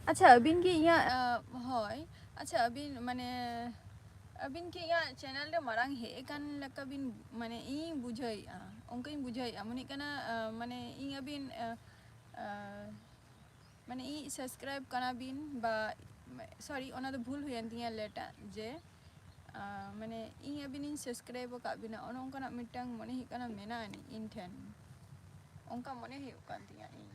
ᱟᱪᱪᱷᱟ, ᱟᱹᱵᱤᱱ ᱜᱮ ᱤᱧᱟᱹᱜ, ᱟᱸ, ᱦᱳᱭ, ᱟᱪᱪᱷᱟ, ᱟᱹᱵᱤᱱ, ᱢᱟᱱᱮ, ᱟᱹᱵᱤᱱ ᱠᱤ ᱤᱧᱟᱹᱜ ᱪᱮᱱᱮᱞ ᱨᱮ ᱢᱟᱲᱟᱝ ᱦᱮᱡ ᱟᱠᱟᱱ ᱞᱮᱠᱟ ᱵᱤᱱ, ᱢᱟᱱᱮ, ᱤᱧ ᱵᱩᱡᱷᱟᱹᱣᱮᱫᱼᱟ, ᱚᱱᱠᱟᱧ ᱵᱩᱡᱷᱟᱹᱣᱮᱫᱼᱟ, ᱢᱚᱱᱮᱜ ᱠᱟᱱᱟ, ᱟᱸ, ᱢᱟᱱᱮ, ᱤᱧ ᱟᱹᱵᱤᱱ, ᱟᱸ, ᱟᱸ, ᱢᱟᱱᱮ, ᱤᱧ ᱥᱟᱵᱥᱠᱨᱟᱭᱤᱵ ᱠᱟᱱᱟ ᱵᱤᱱ ᱵᱟ, ᱥᱚᱨᱤ, ᱚᱱᱟ ᱫᱚ ᱵᱷᱩᱞ ᱦᱩᱭᱮᱱ ᱛᱤᱧᱟᱹ, ᱞᱮᱴᱟᱜ ᱡᱮ, ᱟᱸ, ᱢᱟᱱᱮ, ᱤᱧ ᱟᱹᱵᱤᱱ ᱤᱧ ᱥᱟᱵᱥᱠᱨᱟᱭᱤᱵ ᱟᱠᱟᱫ ᱵᱤᱱᱟ, ᱚᱱᱮ ᱚᱱᱠᱟᱱᱟᱜ ᱢᱤᱫᱴᱟᱝ ᱢᱚᱱᱮ ᱦᱩᱭᱩᱜ ᱠᱟᱱᱟ ᱢᱮᱱᱟᱜ ᱟᱹᱱᱤᱡ ᱤᱧ ᱴᱷᱮᱱ, ᱚᱱᱠᱟ ᱢᱚᱱᱮ ᱦᱩᱭᱩᱜ ᱠᱟᱱ ᱛᱤᱧᱟᱹ ᱤᱧ᱾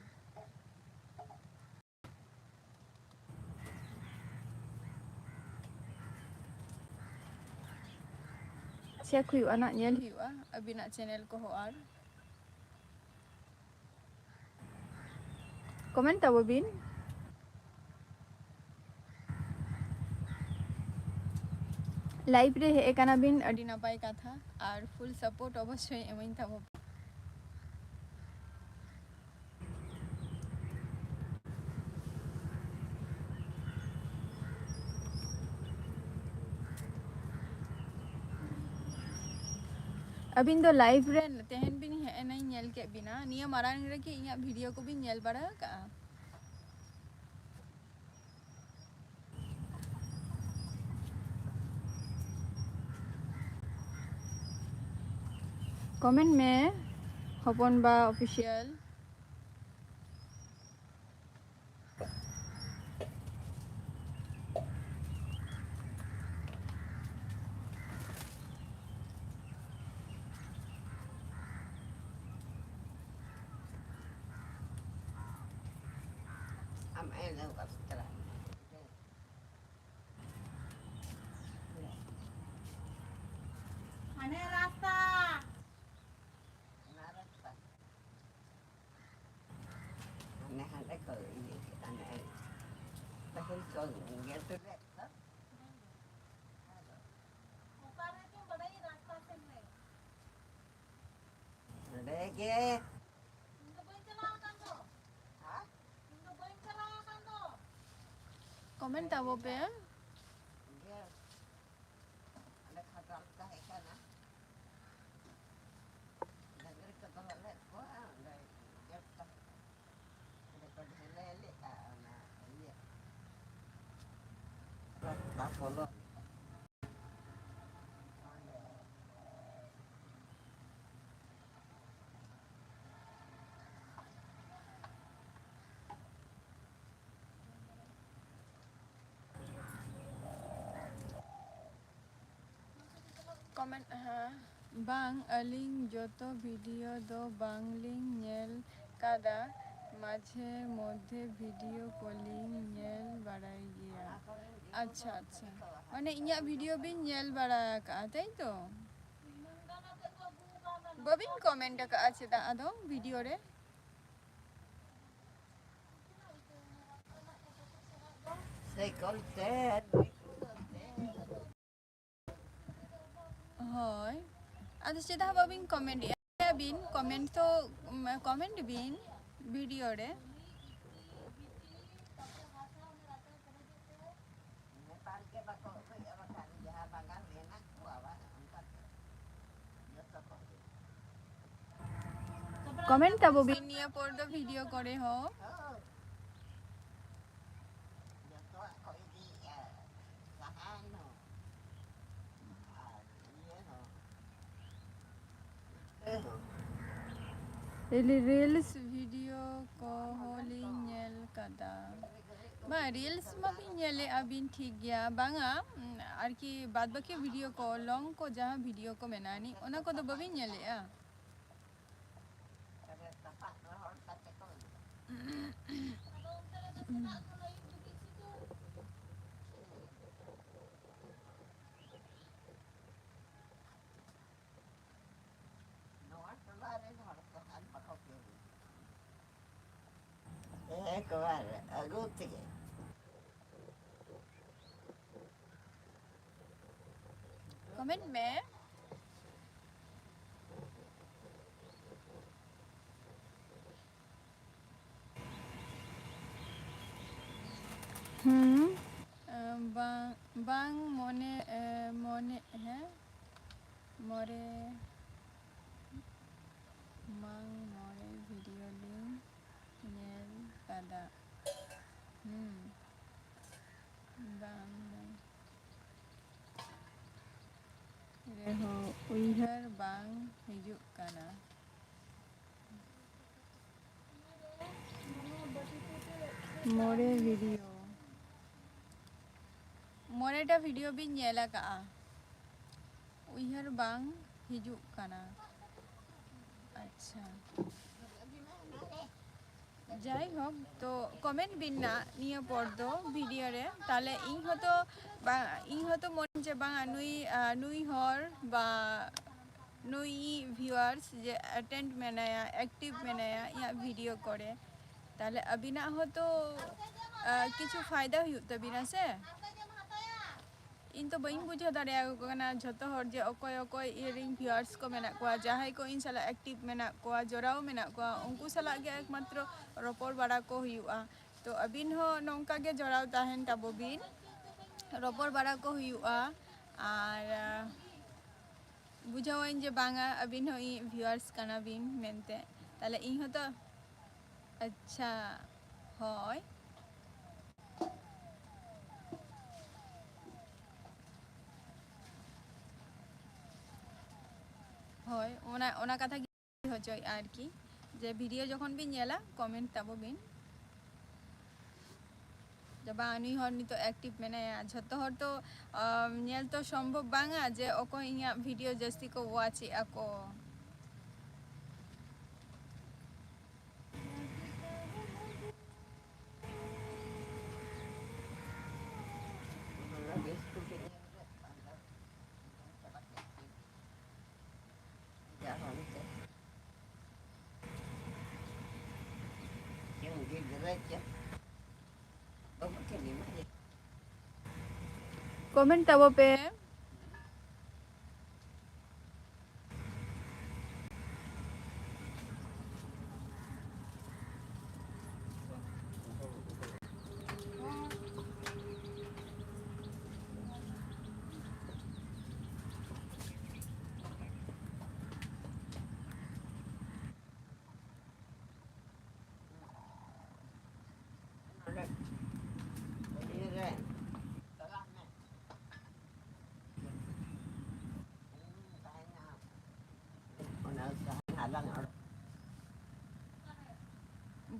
ᱪᱮᱠ ᱦᱩᱭᱩᱜᱼᱟ ᱱᱟᱜ, ᱧᱮᱞ ᱦᱩᱭᱩᱜᱼᱟ ᱟᱹᱵᱤᱱᱟᱜ ᱪᱮᱱᱮᱞ ᱠᱚᱦᱚᱸ᱾ ᱟᱨ ᱠᱚᱢᱮᱱᱴ ᱛᱟᱵᱚ ᱵᱤᱱ᱾ ᱞᱟᱭᱤᱵᱷ ᱨᱮ ᱦᱮᱡ ᱟᱠᱟᱱᱟ ᱵᱤᱱ, ᱟᱹᱰᱤ ᱱᱟᱯᱟᱭ ᱠᱟᱛᱷᱟ, ᱟᱨ ᱯᱷᱩᱞ ᱥᱟᱯᱳᱨᱴ ᱚᱵᱚᱥᱥᱳᱭ ᱮᱢᱟᱹᱧ ᱛᱟᱵᱚ᱾ ᱟᱹᱵᱤᱱ ᱫᱚ ᱞᱟᱭᱤᱵᱷ ᱨᱮ ᱛᱮᱦᱮᱧ ᱵᱤᱱ ᱦᱮᱡ ᱮᱱᱟᱧ ᱧᱮᱞ ᱠᱮᱫ ᱵᱤᱱᱟ, ᱱᱤᱭᱟᱹ ᱢᱟᱲᱟᱝ ᱨᱮᱠᱤ ᱤᱧᱟᱹᱜ ᱵᱷᱤᱰᱤᱭᱳ ᱠᱚᱵᱤᱱ ᱧᱮᱞ ᱵᱟᱲᱟ ᱟᱠᱟᱜᱼᱟ? ᱠᱚᱢᱮᱱᱴ ᱢᱮ, ᱦᱚᱯᱚᱱ ᱵᱟ ᱚᱯᱷᱤᱥᱤᱭᱟᱞ᱾ ᱟᱢ ᱮᱱ ᱦᱚᱸ ᱵᱟᱢ ᱪᱟᱞᱟᱜ᱾ ᱦᱟᱱᱮ ᱨᱟᱥᱛᱟ᱾ ᱜᱮ ᱛᱚᱵᱮ᱾ ᱚᱠᱟ ᱨᱮ ᱪᱚ ᱵᱟᱰᱟᱭ ᱨᱟᱥᱛᱟ ᱥᱮᱱ ᱞᱮ᱾ ᱱᱚᱰᱮ ᱜᱮ᱾ ᱤᱧ ᱫᱚ ᱵᱟᱹᱧ ᱪᱟᱞᱟᱣ ᱟᱠᱟᱱ ᱫᱚ᱾ ᱦᱮᱸ? ᱤᱧ ᱫᱚ ᱵᱟᱹᱧ ᱪᱟᱞᱟᱣ ᱟᱠᱟᱱ ᱫᱚ᱾ ᱠᱚᱢᱮᱱᱴ ᱛᱟᱵᱚ ᱯᱮ᱾ ᱜᱮ᱾ ᱟᱞᱮ ᱠᱷᱟᱰᱟᱞ ᱛᱟᱦᱮᱸ ᱠᱟᱱᱟ᱾ ᱰᱟᱹᱝᱨᱤ ᱠᱚ ᱫᱚᱦᱚ ᱞᱮᱫ ᱠᱚᱣᱟ, ᱚᱸᱰᱮ ᱜᱮᱴ ᱛᱟᱦᱮᱸ ᱠᱟᱱᱟ᱾ ᱚᱸᱰᱮ ᱠᱚ ᱰᱷᱟᱹᱞᱟᱹᱭ ᱞᱮᱫᱼᱟ, ᱚᱱᱟ ᱤᱭᱟᱹ᱾ ᱨᱟᱥᱛᱟ ᱯᱚᱞᱚ᱾ ᱠᱚᱢᱮᱱᱴ, ᱦᱮᱸ᱾ ᱵᱟᱝ, ᱟᱹᱞᱤᱧ ᱡᱚᱛᱚ ᱵᱷᱤᱰᱤᱭᱳ ᱫᱚ ᱵᱟᱝᱞᱤᱧ ᱧᱮᱞ ᱠᱟᱫᱟ, ᱢᱟᱡᱷᱮ ᱢᱚᱫᱽᱫᱷᱮ ᱵᱷᱤᱰᱤᱭᱳ ᱠᱚᱞᱤᱧ ᱧᱮᱞ ᱵᱟᱲᱟᱭ ᱜᱮᱭᱟ᱾ ᱟᱪᱪᱷᱟ, ᱟᱪᱪᱷᱟ, ᱢᱟᱱᱮ ᱤᱧᱟᱹᱜ ᱵᱷᱤᱰᱤᱭᱳ ᱵᱤᱱ ᱧᱮᱞ ᱵᱟᱲᱟ ᱟᱠᱟᱫᱼᱟ, ᱛᱟᱭ ᱛᱚ? ᱵᱟᱹᱵᱤᱱ ᱠᱚᱢᱮᱱᱴ ᱟᱠᱟᱫᱼᱟ ᱪᱮᱫᱟᱜ ᱟᱫᱚ ᱵᱷᱤᱰᱤᱭᱳ ᱨᱮ? ᱥᱟᱭᱠᱮᱞ ᱛᱮ᱾ ᱦᱳᱭ, ᱟᱫᱚ ᱪᱮᱫᱟᱜ ᱵᱟᱵᱤᱱ ᱠᱚᱢᱮᱱᱴ ᱮᱫᱼᱟ? ᱵᱤᱱ ᱠᱚᱢᱮᱱᱴ ᱛᱚ, ᱩᱢ, ᱠᱚᱢᱮᱱᱴ ᱵᱤᱱ ᱵᱷᱤᱰᱤᱭᱳ ᱨᱮ᱾ ᱱᱮᱯᱟᱞ ᱜᱮ ᱵᱟᱠᱚ ᱟᱹᱜᱩᱭᱮᱫᱼᱟ, ᱵᱟᱠᱷᱟᱱ ᱡᱟᱦᱟᱸ ᱵᱟᱝᱜᱟᱞ ᱢᱮᱱᱟᱜ ᱠᱚᱣᱟ, ᱵᱟᱝ, ᱚᱱᱠᱟ ᱜᱮ ᱡᱚᱛᱚ ᱠᱚ ᱟᱹᱜᱩᱭᱟ᱾ ᱠᱚᱢᱮᱱᱴ ᱛᱟᱵᱚ ᱵᱤᱱ ᱱᱤᱭᱟᱹ ᱯᱚᱨ ᱫᱚ ᱵᱷᱤᱰᱤᱭᱳ ᱠᱚᱨᱮ ᱦᱚᱸ᱾ ᱦᱳᱭ᱾ ᱡᱚᱛᱚᱣᱟᱜ ᱠᱚ ᱤᱫᱤᱭᱮᱫᱼᱟ, ᱥᱟᱦᱟᱱ ᱦᱚᱸ ᱟᱨ ᱤᱭᱟᱹ ᱦᱚᱸ, ᱤᱛᱟᱹ ᱦᱚᱸ᱾ ᱨᱤᱞᱥ ᱵᱷᱤᱰᱤᱭᱳ ᱠᱚᱦᱚᱸ ᱞᱤᱧ ᱧᱮᱞ ᱠᱟᱫᱟ᱾ ᱵᱟᱝ, ᱨᱤᱞᱥ ᱢᱟᱵᱤᱱ ᱧᱮᱞᱮᱫᱼᱟ ᱵᱤᱱ, ᱴᱷᱤᱠ ᱜᱮᱭᱟ, ᱵᱟᱝᱟ, ᱩᱢ, ᱟᱨᱠᱤ ᱵᱟᱫ ᱵᱟᱹᱠᱤ ᱵᱷᱤᱰᱤᱭᱳ ᱠᱚ, ᱞᱚᱝ ᱠᱚ, ᱡᱟᱦᱟᱸ ᱵᱷᱤᱰᱤᱭᱳ ᱠᱚ ᱢᱮᱱᱟᱜᱼᱟ, ᱟᱹᱱᱤᱡ ᱚᱱᱟ ᱠᱚᱫᱚ ᱵᱟᱹᱵᱤᱱ ᱧᱮᱞᱮᱫᱼᱟ? ᱱᱚᱣᱟ ᱴᱚᱞᱟ ᱨᱮᱱ ᱦᱚᱲ ᱠᱚ ᱟᱨ ᱵᱟᱠᱚ ᱠᱟᱹᱢᱤ᱾ ᱮᱠᱵᱟᱨ ᱟᱹᱜᱩ ᱛᱮᱜᱮ᱾ ᱠᱚᱢᱮᱱᱴ ᱢᱮ᱾ ᱦᱩᱸ᱾ ᱮ, ᱵᱟᱝ, ᱵᱟᱝ ᱢᱚᱱᱮ, ᱮ, ᱢᱚᱱᱮ, ᱦᱮᱸ? ᱢᱚᱨᱮ, ᱵᱟᱝ ᱢᱚᱨᱮ ᱵᱷᱤᱰᱤᱭᱳ ᱞᱤᱧ ᱧᱮᱞ ᱠᱟᱫᱟ᱾ ᱦᱩᱸ᱾ ᱵᱟᱝ, ᱵᱟᱝ᱾ ᱨᱮᱦᱚᱸ ᱩᱭᱦᱟᱹᱨ ᱵᱟᱝ ᱦᱤᱡᱩᱜ ᱠᱟᱱᱟ᱾ ᱢᱚᱬᱮ ᱵᱷᱤᱰᱤᱭᱳ, ᱢᱚᱬᱮᱴᱟ ᱵᱷᱤᱰᱤᱭᱳ ᱵᱤᱱ ᱧᱮᱞ ᱟᱠᱟᱜᱼᱟ, ᱩᱭᱦᱟᱹᱨ ᱵᱟᱝ ᱦᱤᱡᱩᱜ ᱠᱟᱱᱟ᱾ ᱟᱪᱪᱷᱟ, ᱡᱟᱭᱦᱳᱠ, ᱛᱚ ᱠᱚᱢᱮᱱᱴ ᱵᱤᱱ ᱱᱟ ᱱᱤᱭᱟᱹ ᱯᱚᱨ ᱫᱚ ᱵᱷᱤᱰᱤᱭᱳ ᱨᱮ, ᱛᱟᱦᱞᱮ ᱤᱧ ᱦᱚᱸᱛᱚ ᱵᱟᱝ, ᱤᱧ ᱦᱚᱸᱛᱚ ᱢᱚᱱᱮ ᱡᱮ ᱵᱟᱝᱟ ᱱᱩᱭ, ᱟ, ᱱᱩᱭ ᱦᱚᱲ ᱵᱟ ᱱᱩᱭ ᱵᱷᱤᱭᱩᱣᱟᱨᱥ ᱡᱮ ᱮᱴᱮᱱᱰ ᱢᱮᱱᱟᱭᱟ, ᱮᱠᱴᱤᱵᱷ ᱢᱮᱱᱟᱭᱟ ᱤᱧᱟᱹᱜ ᱵᱷᱤᱰᱤᱭᱳ ᱠᱚᱨᱮ, ᱛᱟᱦᱞᱮ ᱟᱹᱵᱤᱱᱟᱜ ᱦᱚᱸᱛᱚ, ᱟ, ᱠᱤᱪᱷᱩ ᱯᱷᱟᱭᱫᱟ ᱦᱩᱭᱩᱜ ᱛᱟᱹᱵᱤᱱᱟ ᱥᱮ? ᱤᱧ ᱛᱚ ᱵᱟᱹᱧ ᱵᱩᱡᱷᱟᱹᱣ ᱫᱟᱲᱮᱭᱟᱠᱚ ᱠᱟᱱᱟ ᱡᱷᱚᱛᱚ ᱦᱚᱲ ᱡᱮ ᱚᱠᱚᱭ ᱚᱠᱚᱭ ᱤᱧᱨᱮᱱ ᱵᱷᱤᱭᱩᱣᱟᱨᱥ ᱠᱚ ᱢᱮᱱᱟᱜ ᱠᱚᱣᱟ, ᱡᱟᱦᱟᱸᱭ ᱠᱚ ᱤᱧ ᱥᱟᱞᱟᱜ ᱮᱠᱴᱤᱵᱷ ᱢᱮᱱᱟᱜ ᱠᱚᱣᱟ, ᱡᱚᱲᱟᱣ ᱢᱮᱱᱟᱜ ᱠᱚᱣᱟ, ᱩᱱᱠᱩ ᱥᱟᱞᱟᱜ ᱜᱮ ᱮᱠᱢᱟᱛᱨᱚ ᱨᱚᱯᱚᱲ ᱵᱟᱲᱟ ᱠᱚ ᱦᱩᱭᱩᱜᱼᱟ᱾ ᱛᱚ ᱟᱹᱵᱤᱱ ᱦᱚᱸ ᱱᱚᱝᱠᱟ ᱜᱮ ᱡᱚᱲᱟᱣ ᱛᱟᱦᱮᱱ ᱛᱟᱵᱚ ᱵᱤᱱ, ᱨᱚᱯᱚᱲ ᱵᱟᱲᱟ ᱠᱚ ᱦᱩᱭᱩᱜᱼᱟ᱾ ᱟᱨ, ᱟ, ᱵᱩᱡᱷᱟᱹᱣᱟᱹᱧ ᱡᱮ ᱵᱟᱝᱟ ᱟᱹᱵᱤᱱ ᱦᱚᱸ ᱤᱧ ᱵᱷᱤᱭᱩᱣᱟᱨᱥ ᱠᱟᱱᱟ ᱵᱤᱱ ᱢᱮᱱᱛᱮ, ᱛᱟᱦᱞᱮ ᱤᱧ ᱦᱚᱸᱛᱚ, ᱟᱪᱪᱷᱟ, ᱦᱳᱭ᱾ ᱦᱳᱭ, ᱚᱱᱟ, ᱚᱱᱟ ᱠᱟᱛᱷᱟ ᱜᱮ ᱦᱚᱪᱚᱭᱮᱫᱼᱟ ᱟᱨᱠᱤ, ᱡᱮ ᱵᱷᱤᱰᱤᱭᱳ ᱡᱚᱠᱷᱚᱱ ᱵᱤᱱ ᱧᱮᱞᱟ, ᱠᱚᱢᱮᱱᱴ ᱛᱟᱵᱚ ᱵᱤᱱ᱾ ᱡᱮ ᱵᱟᱝ, ᱱᱩᱭ ᱦᱚᱲ ᱱᱤᱛᱚᱜ ᱮᱠᱴᱤᱵᱷ ᱢᱮᱱᱟᱭᱟ᱾ ᱡᱷᱚᱛᱚ ᱦᱚᱲ ᱛᱚ, ᱟᱢ, ᱧᱮᱞ ᱛᱚ ᱥᱚᱢᱵᱷᱚᱵ ᱵᱟᱝᱟ ᱡᱮ ᱚᱠᱚᱭ ᱤᱧᱟᱹᱜ ᱵᱷᱤᱰᱤᱭᱳ ᱡᱟᱹᱥᱛᱤ ᱠᱚ ᱣᱟᱪ ᱮᱫᱼᱟ ᱠᱚ᱾ ᱠᱚᱢᱮᱱᱴ ᱛᱟᱵᱚ ᱯᱮ᱾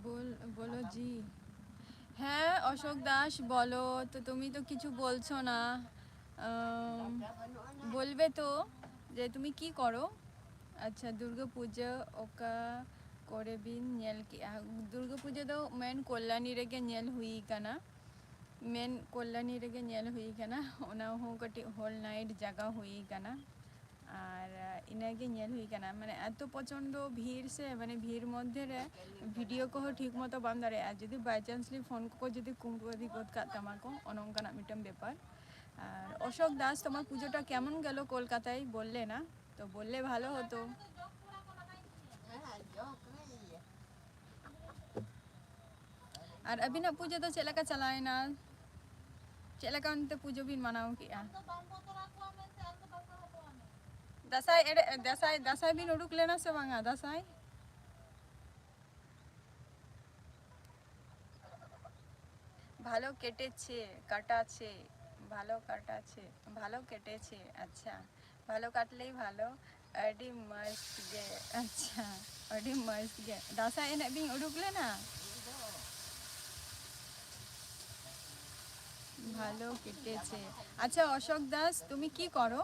বল, বলো জি। হ্যাঁ, অশোক দাস, বলো তো। তুমি তো কিছু বলছো না। আম, বলবে তো যে তুমি কি করো। আচ্ছা, ᱫᱩᱨᱜᱟᱹ ᱯᱩᱡᱟᱹ ᱚᱠᱟ ᱠᱚᱨᱮ ᱵᱤᱱ ᱧᱮᱞ ᱠᱮᱜᱼᱟ? ᱫᱩᱨᱜᱟᱹ ᱯᱩᱡᱟᱹ ᱫᱚ ᱢᱮᱱ ᱠᱚᱞᱞᱟᱱᱤ ᱨᱮᱜᱮ ᱧᱮᱞ ᱦᱩᱭ ᱠᱟᱱᱟ᱾ ᱢᱮᱱ ᱠᱚᱞᱞᱟᱱᱤ ᱨᱮᱜᱮ ᱧᱮᱞ ᱦᱩᱭ ᱠᱟᱱᱟ᱾ ᱚᱱᱟ ᱦᱚᱸ ᱠᱟᱹᱴᱤᱡ ᱦᱳᱞ ᱱᱟᱭᱤᱴ ᱡᱟᱭᱜᱟ ᱦᱩᱭ ᱠᱟᱱᱟ᱾ ᱟᱨ ᱤᱱᱟᱹᱜᱮ ᱧᱮᱞ ᱦᱩᱭ ᱠᱟᱱᱟ, ᱢᱟᱱᱮ ᱮᱛᱚ ᱯᱨᱚᱪᱚᱱᱰᱚ ᱵᱷᱤᱲ ᱥᱮ, ᱢᱟᱱᱮ ᱵᱷᱤᱲ ᱢᱚᱫᱽᱫᱷᱮ ᱨᱮ ᱵᱷᱤᱰᱤᱭᱳ ᱠᱚᱦᱚᱸ ᱴᱷᱤᱠ ᱢᱚᱛᱚ ᱵᱟᱢ ᱫᱟᱲᱮᱭᱟᱜᱼᱟ, ᱡᱩᱫᱤ ᱵᱟᱭ ᱪᱟᱱᱥᱞᱤ ᱯᱷᱳᱱ ᱠᱚᱠᱚ ᱡᱩᱫᱤ ᱠᱩᱢᱵᱽᱲᱩ ᱤᱫᱤ ᱜᱚᱫ ᱠᱟᱜ ᱛᱟᱢᱟ ᱠᱚ, ᱚᱱᱮ ᱚᱱᱠᱟᱱᱟᱜ ᱢᱤᱫᱴᱟᱝ ᱵᱮᱯᱟᱨ᱾ ᱟᱨ ᱚᱥᱳᱠ ᱫᱟᱥ, ᱛᱳᱢᱟᱨ ᱯᱩᱡᱳᱴᱟ ᱠᱮᱢᱚᱱ ᱜᱮᱞᱳ ᱠᱳᱞᱠᱟᱛᱟᱭ? ᱵᱚᱞᱞᱮ ᱱᱟ, ᱛᱚ ᱵᱚᱞᱞᱮ ᱵᱷᱟᱞᱳ ᱦᱚᱛᱳ᱾ ᱟᱨ ᱟᱹᱵᱤᱱᱟᱜ ᱯᱩᱡᱟᱹ ᱫᱚ ᱪᱮᱫ ᱞᱮᱠᱟ ᱪᱟᱞᱟᱣᱮᱱᱟ? ᱪᱮᱫ ᱞᱮᱠᱟ ᱚᱱᱛᱮ ᱯᱩᱡᱟᱹ ᱵᱤᱱ ᱢᱟᱱᱟᱣ ᱠᱮᱜᱼᱟ? ᱫᱟᱸᱥᱟᱭ ᱮᱲᱮ, ᱫᱟᱸᱥᱟᱭ, ᱫᱟᱸᱥᱟᱭ ᱵᱤᱱ ᱩᱰᱩᱠ ᱞᱮᱱᱟ ᱥᱮ ᱵᱟᱝᱟ ᱫᱟᱸᱥᱟᱭ? ভালো কেটেছে, কাটাছে, ভালো কাটাছে, ভালো কেটেছে। আচ্ছা, ভালো কাটলেই ভালো। ᱟᱹᱰᱤ ᱢᱚᱡᱽ ᱜᱮ᱾ ᱟᱪᱪᱷᱟ, ᱟᱹᱰᱤ ᱢᱚᱡᱽ ᱜᱮ᱾ ᱫᱟᱸᱥᱟᱭ ᱮᱱᱮᱡ ᱵᱤᱱ ᱩᱰᱩᱠ ᱞᱮᱱᱟ? ভালো কেটেছে। আচ্ছা, অশোক দাস, তুমি কি করো?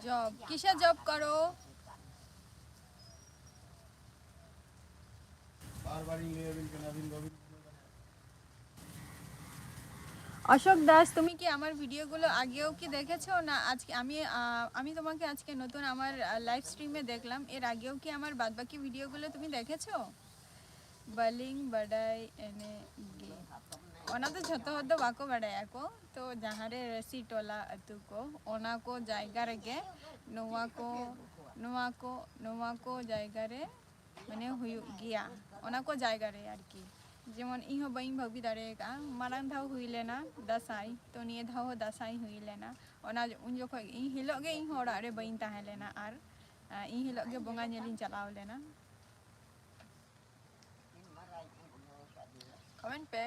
জব? কিসে জব করো? বারবারই নিয়ে আবিন কেন আবিন বাবু? অশোক দাস, তুমি কি আমার ভিডিওগুলো আগেও কি দেখেছো? না আজকে আমি, আহ, আমি তোমাকে আজকে নতুন আমার, আহ, লাইভ স্ট্রিমে দেখলাম। এর আগেও কি আমার বাদবাকি ভিডিওগুলো তুমি দেখেছো? ᱵᱟᱹᱞᱤᱧ ᱵᱟᱰᱟᱭ ᱮᱱᱮᱡ ᱜᱮ᱾ ᱚᱱᱟ ᱫᱚ ᱡᱷᱚᱛᱚ ᱦᱚᱲ ᱫᱚ ᱵᱟᱠᱚ ᱵᱟᱰᱟᱭᱟ ᱠᱚ᱾ ᱛᱚ ᱡᱟᱦᱟᱸ ᱨᱮ ᱨᱟᱹᱥᱤ ᱴᱚᱞᱟ ᱟᱹᱛᱩ ᱠᱚ, ᱚᱱᱟ ᱠᱚ ᱡᱟᱭᱜᱟ ᱨᱮᱜᱮ ᱱᱚᱣᱟ ᱠᱚ, ᱱᱚᱣᱟ ᱠᱚ, ᱱᱚᱣᱟ ᱠᱚ ᱡᱟᱭᱜᱟ ᱨᱮ ᱢᱟᱱᱮ ᱦᱩᱭᱩᱜ ᱜᱮᱭᱟ᱾ ᱚᱱᱟ ᱠᱚ ᱡᱟᱭᱜᱟ ᱨᱮ ᱟᱨᱠᱤ᱾ ᱡᱮᱢᱚᱱ ᱤᱧ ᱦᱚᱸ ᱵᱟᱹᱧ ᱵᱷᱟᱹᱵᱤ ᱫᱟᱲᱮ ᱟᱠᱟᱫᱼᱟ, ᱢᱟᱲᱟᱝ ᱫᱷᱟᱣ ᱦᱩᱭ ᱞᱮᱱᱟ ᱫᱟᱸᱥᱟᱭ, ᱛᱚ ᱱᱤᱭᱟᱹ ᱫᱷᱟᱣ ᱦᱚᱸ ᱫᱟᱸᱥᱟᱭ ᱦᱩᱭ ᱞᱮᱱᱟ᱾ ᱚᱱᱟ ᱩᱱ ᱡᱚᱠᱷᱚᱡ ᱤᱧ ᱦᱤᱞᱳᱜ ᱜᱮ ᱤᱧ ᱦᱚᱸ ᱚᱲᱟᱜ ᱨᱮ ᱵᱟᱹᱧ ᱛᱟᱦᱮᱸ ᱞᱮᱱᱟ, ᱟᱨ ᱟᱨ ᱤᱧ ᱦᱤᱞᱳᱜ ᱜᱮ ᱵᱚᱸᱜᱟ ᱧᱮᱞ ᱤᱧ ᱪᱟᱞᱟᱣ ᱞᱮᱱᱟ᱾ Comment pay.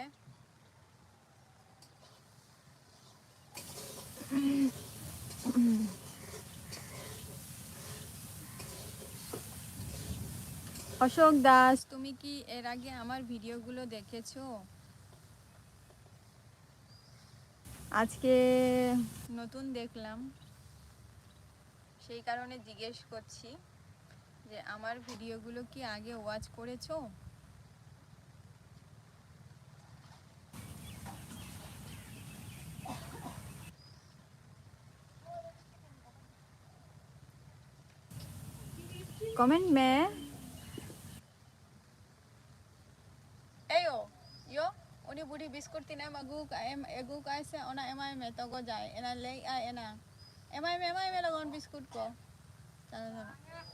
অশোক দাস, তুমি কি এর আগে আমার ভিডিওগুলো দেখেছো? আজকে নতুন দেখলাম, সেই কারণে জিজ্ঞেস করছি যে আমার ভিডিওগুলো কি আগে ওয়াচ করেছো? ᱠᱚᱢᱮᱱᱴ ᱢᱮ᱾ ᱮᱭᱳ, ᱭᱳ, ᱩᱱᱤ ᱵᱩᱰᱷᱤ ᱵᱤᱥᱠᱩᱴ ᱛᱤᱱᱟᱹᱜ ᱮᱢ ᱟᱹᱜᱩ ᱠᱟᱜᱼᱟ, ᱮᱢ ᱟᱹᱜᱩ ᱠᱟᱜᱼᱟᱭ ᱥᱮ, ᱚᱱᱟ ᱮᱢᱟᱭ ᱢᱮ, ᱛᱚᱜᱚᱡᱟᱭ᱾ ᱮᱱᱟ ᱞᱟᱹᱭᱮᱜᱼᱟᱭ, ᱮᱱᱟ᱾ ᱮᱢᱟᱭ ᱢᱮ, ᱮᱢᱟᱭ ᱢᱮ ᱞᱚᱜᱚᱱ ᱵᱤᱥᱠᱩᱴ ᱠᱚ᱾ ᱪᱟᱞᱟᱜ, ᱪᱟᱞᱟᱜ᱾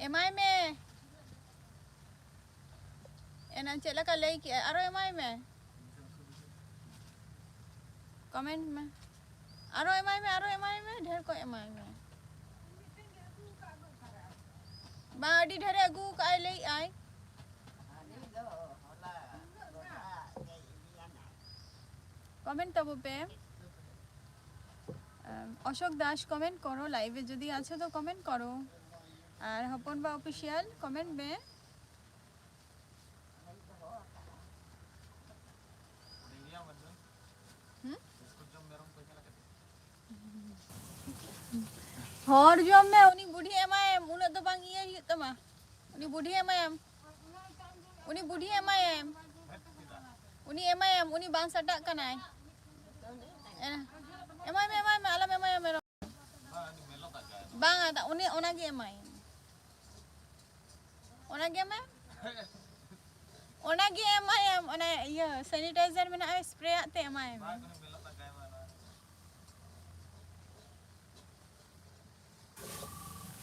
ᱮᱢᱟᱭ ᱢᱮ᱾ ᱮᱱᱟᱝ ᱪᱮᱫ ᱞᱮᱠᱟ ᱞᱟᱹᱭ ᱠᱮᱜᱼᱟ, ᱟᱨᱚ ᱮᱢᱟᱭ ᱢᱮ᱾ ᱠᱚᱢᱮᱱᱴ ᱢᱮ᱾ ᱟᱨᱚ ᱮᱢᱟᱭ ᱢᱮ, ᱟᱨᱚ ᱮᱢᱟᱭ ᱢᱮ, ᱰᱷᱮᱨ ᱠᱚ ᱮᱢᱟᱭ ᱢᱮ᱾ ᱵᱟᱝ, ᱟᱹᱰᱤ ᱰᱷᱮᱨᱮ ᱟᱹᱜᱩ ᱠᱟᱜᱼᱟᱭ, ᱞᱟᱹᱭᱮᱜᱼᱟᱭ᱾ ᱠᱚᱢᱮᱱᱴ ᱛᱟᱵᱚ ᱯᱮ᱾ ᱟᱢ, ᱚᱥᱳᱠ ᱫᱟᱥ, ᱠᱚᱢᱮᱱᱴ ᱠᱚᱨᱚ, ᱞᱟᱭᱤᱵᱷ ᱨᱮ ᱡᱩᱫᱤ ᱟᱪᱷᱚ ᱛᱚ ᱠᱚᱢᱮᱱᱴ ᱠᱚᱨᱚ᱾ ᱟᱨ ᱦᱚᱯᱚᱱ ᱵᱟ ᱚᱯᱷᱤᱥᱤᱭᱟᱞ, ᱠᱚᱢᱮᱱᱴ ᱢᱮ᱾ ᱦᱩᱸ? ᱦᱚᱲ ᱡᱚᱢ ᱢᱮ, ᱩᱱᱤ ᱵᱩᱰᱷᱤ ᱮᱢᱟᱭᱮᱢ, ᱩᱱᱟᱹᱜ ᱫᱚ ᱵᱟᱝ ᱤᱭᱟᱹ ᱦᱩᱭᱩᱜ ᱛᱟᱢᱟ᱾ ᱩᱱᱤ ᱵᱩᱰᱷᱤ ᱮᱢᱟᱭᱮᱢ, ᱩᱱᱤ ᱵᱩᱰᱷᱤ ᱮᱢᱟᱭᱮᱢ, ᱩᱱᱤ ᱮᱢᱟᱭᱮᱢ, ᱩᱱᱤ ᱵᱟᱝ ᱥᱟᱴᱟᱜ ᱠᱟᱱᱟᱭ᱾ ᱮ-, ᱮᱢᱟᱭ ᱢᱮ, ᱮᱢᱟᱭ ᱢᱮ, ᱟᱞᱚᱢ ᱮᱢᱟᱭᱟ ᱢᱮᱨᱚᱢ᱾ ᱵᱟᱝ, ᱟᱫᱚ ᱩᱱᱤ ᱚᱱᱟᱜᱮ ᱮᱢᱟᱭᱮᱢ᱾ ᱚᱱᱟᱜᱮ ᱮᱢᱟᱭ, ᱚᱱᱟᱜᱮ ᱮᱢᱟᱭᱮᱢ, ᱚᱱᱮ ᱤᱭᱟᱹ sanitizer ᱢᱮᱱᱟᱜᱼᱟ, spray ᱟᱜ ᱛᱮ ᱮᱢᱟᱭ ᱢᱮ᱾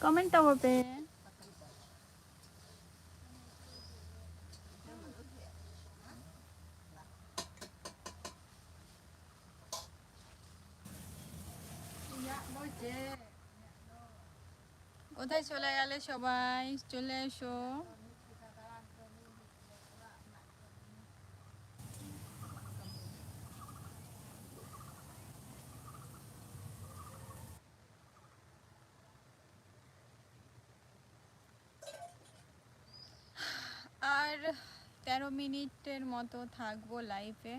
ᱠᱚᱢᱮᱱᱴ ᱛᱟᱵᱚ ᱯᱮ᱾ কোথায় চলে গেলে সবাই? চলে এসো। আর তেরো মিনিটের মতো থাকবো লাইভে।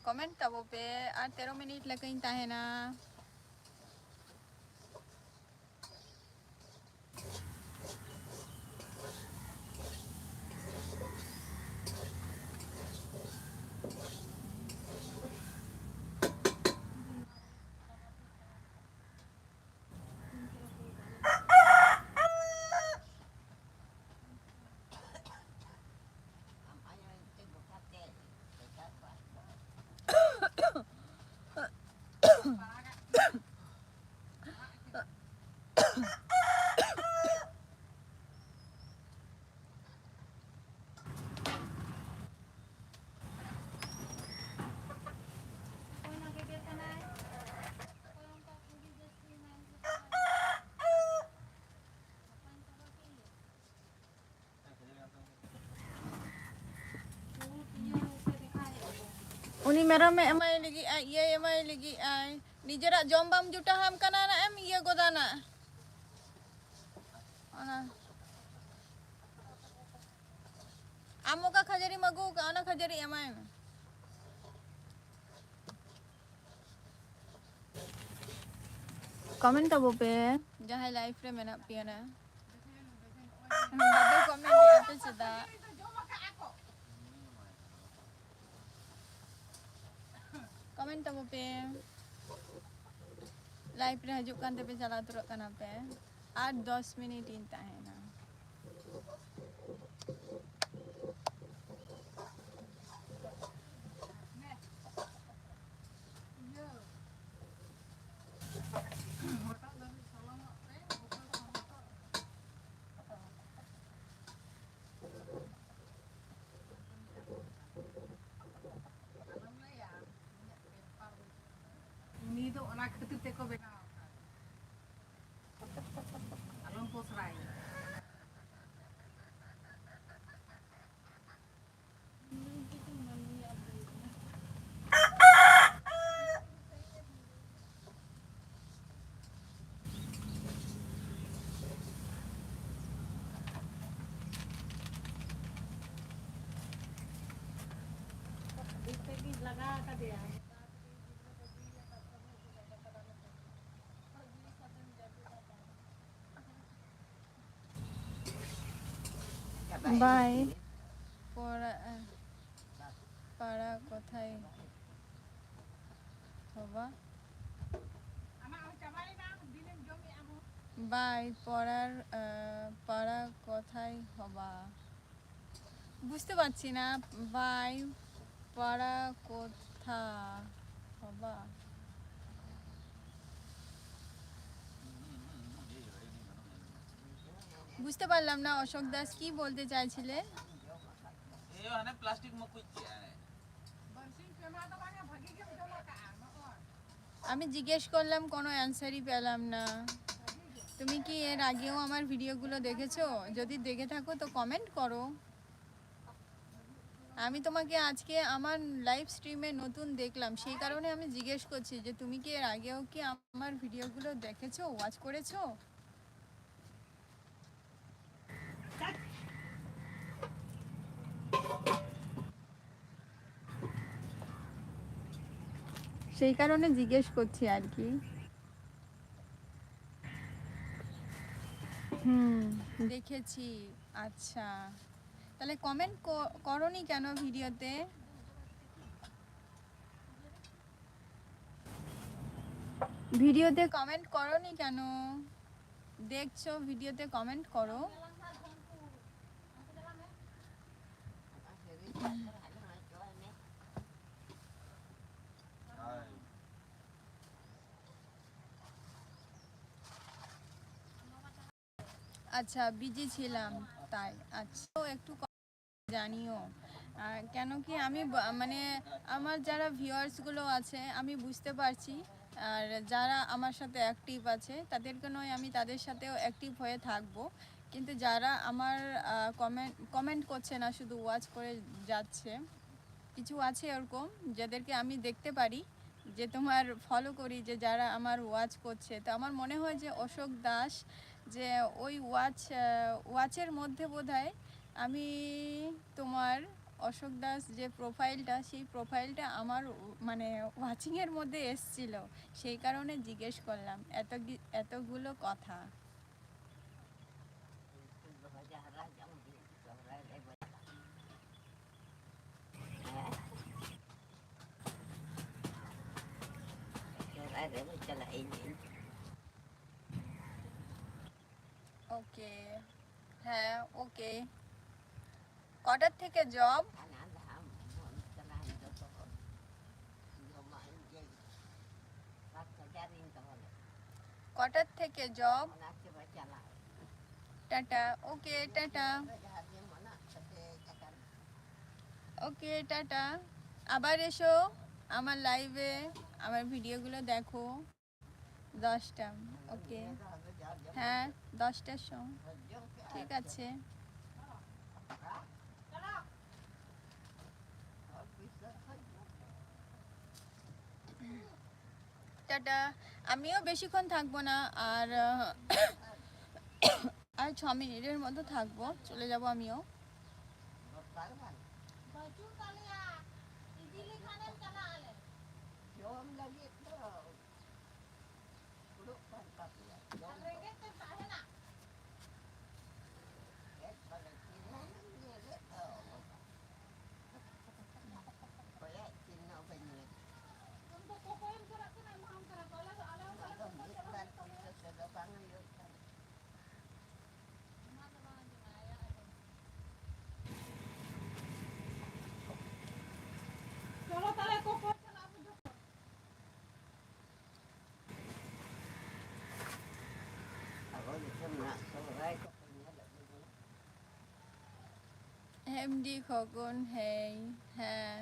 কমেন্ট ᱛᱟᱵᱚ ᱯᱮ, ᱟᱨ ᱛᱮᱨᱚ ᱢᱤᱱᱤᱴ ᱞᱮᱠᱟᱧ ᱛᱟᱦᱮᱱᱟ᱾ ᱩᱱᱤ ᱢᱮᱨᱚᱢᱮ ᱮᱢᱟᱭ ᱞᱟᱹᱜᱤᱫ ᱟᱭ, ᱤᱭᱟᱹᱭ ᱮᱢᱟᱭ ᱞᱟᱹᱜᱤᱫ ᱟᱭ᱾ ᱱᱤᱡᱮᱨᱟᱜ ᱡᱚᱢ ᱵᱟᱢ ᱡᱩᱴᱟᱣᱟᱢ ᱠᱟᱱᱟ, ᱱᱟᱜ ᱮᱢ ᱤᱭᱟᱹ ᱜᱚᱫᱟ ᱱᱟᱜ᱾ ᱚᱱᱟ ᱟᱢ ᱚᱠᱟ ᱠᱷᱟᱹᱡᱟᱹᱲᱤᱢ ᱟᱹᱜᱩ ᱟᱠᱟᱫ, ᱚᱱᱟ ᱠᱷᱟᱹᱡᱟᱹᱲᱤ ᱮᱢᱟᱭ ᱢᱮ᱾ ᱠᱚᱢᱮᱱᱴ ᱛᱟᱵᱚ ᱯᱮ, ᱡᱟᱦᱟᱸᱭ ᱞᱟᱭᱤᱵᱷ ᱨᱮ ᱢᱮᱱᱟᱜ ᱯᱮᱭᱟ ᱱᱟ᱾ ᱵᱟᱯᱮ ᱠᱚᱢᱮᱱᱴ ᱮᱫᱟ ᱯᱮ ᱪᱮᱫᱟᱜ? ᱠᱚᱢᱮᱱᱴ ᱛᱟᱵᱚ ᱯᱮ᱾ ᱞᱟᱭᱤᱵᱷ ᱨᱮ ᱦᱤᱡᱩᱜ ᱠᱟᱱ ᱛᱮᱯᱮ ᱪᱟᱞᱟᱣ ᱩᱛᱟᱹᱨᱚᱜ ᱠᱟᱱᱟ ᱯᱮ᱾ ᱟᱨ ᱫᱚᱥ ᱢᱤᱱᱤᱴ ᱤᱧ ᱛᱟᱦᱮᱱᱟ᱾ বাই। পড়া, আহ, পাড়া কোথায় হবা? বাই, পড়ার, আহ, পাড়া কোথায় হবা? বুঝতে পারছি না। বাই, পাড়া কোথা হবা? বুঝতে পারলাম না অশোক দাস কি বলতে চাইছিলে। আমি জিজ্ঞেস করলাম, কোনো অ্যান্সারই পেলাম না। তুমি কি এর আগেও আমার ভিডিওগুলো দেখেছো? যদি দেখে থাকো তো কমেন্ট করো। আমি তোমাকে আজকে আমার লাইভ স্ট্রিমে নতুন দেখলাম, সেই কারণে আমি জিজ্ঞেস করছি যে তুমি কি এর আগেও কি আমার ভিডিওগুলো দেখেছো, ওয়াচ করেছো? সেই কারণে জিজ্ঞেস করছি আর কি। হুম, দেখেছি। আচ্ছা, তাহলে কমেন্ট করোনি কেন ভিডিওতে? ভিডিওতে কমেন্ট করোনি কেন? দেখছো, ভিডিওতে কমেন্ট করো। আচ্ছা, বিজি ছিলাম তাই। আচ্ছা, তো একটু ক-, জানিও। আর কেন কি আমি ব-, মানে আমার যারা ভিউয়ার্সগুলো আছে আমি বুঝতে পারছি, আর যারা আমার সাথে অ্যাক্টিভ আছে তাদেরকে নয়, আমি তাদের সাথেও অ্যাক্টিভ হয়ে থাকবো, কিন্তু যারা আমার কমেন্ট কমেন্ট করছে না, শুধু ওয়াচ করে যাচ্ছে, কিছু আছে ওরকম যাদেরকে আমি দেখতে পারি, যে তোমার ফলো করি, যে যারা আমার ওয়াচ করছে। তো আমার মনে হয় যে অশোক দাস, যে ওই ওয়াচ ওয়াচের মধ্যে বোধহয় আমি তোমার অশোক দাস যে প্রোফাইলটা, সেই প্রোফাইলটা আমার উ-, মানে ওয়াচিংয়ের মধ্যে এসছিল, সেই কারণে জিজ্ঞেস করলাম এত গি-, এতগুলো কথা। ওকে। হ্যাঁ, ওকে। কটার থেকে জব? কটার থেকে জব? টাটা। ওকে, টাটা। ওকে, টাটা। আবার এসো আমার লাইভে, আমার ভিডিওগুলো দেখো। দশটা। ওকে। হ্যাঁ, দশটার সময়। ঠিক আছে। টাটা। আমিও বেশিক্ষণ থাকবো না, আর আহ, আর ছ মিনিটের মতো থাকবো, চলে যাব আমিও। ᱮᱢ ᱰᱤ খোকন, হেই। হ্যাঁ,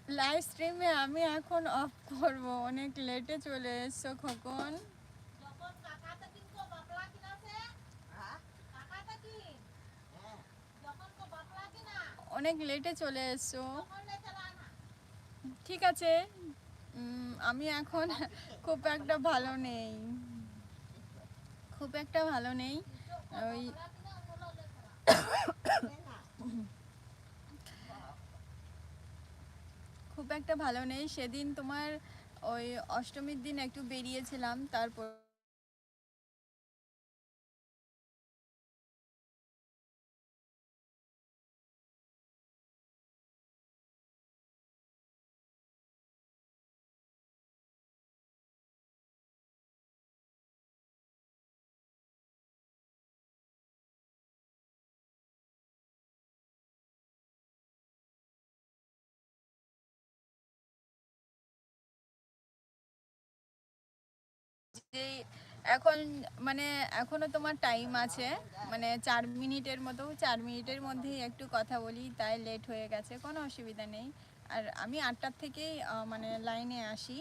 লাইভ স্ট্রিমে আমি এখন অফ করব, অনেক লেটে চলে এসছো খোকন। অনেক লেটে চলে এসছো। ঠিক আছে। উম, আমি এখন খুব একটা ভালো নেই, খুব একটা ভালো নেই। ওই খুব একটা ভালো নেই। সেদিন তোমার ওই অষ্টমীর দিন একটু বেরিয়েছিলাম, তারপর যে এখন, মানে, এখনো তোমার টাইম আছে, মানে চার মিনিটের মতো, চার মিনিটের মধ্যেই একটু কথা বলি, তাই লেট হয়ে গেছে, কোনো অসুবিধা নেই। আর আমি আটটার থেকেই আহ, মানে লাইনে আসি,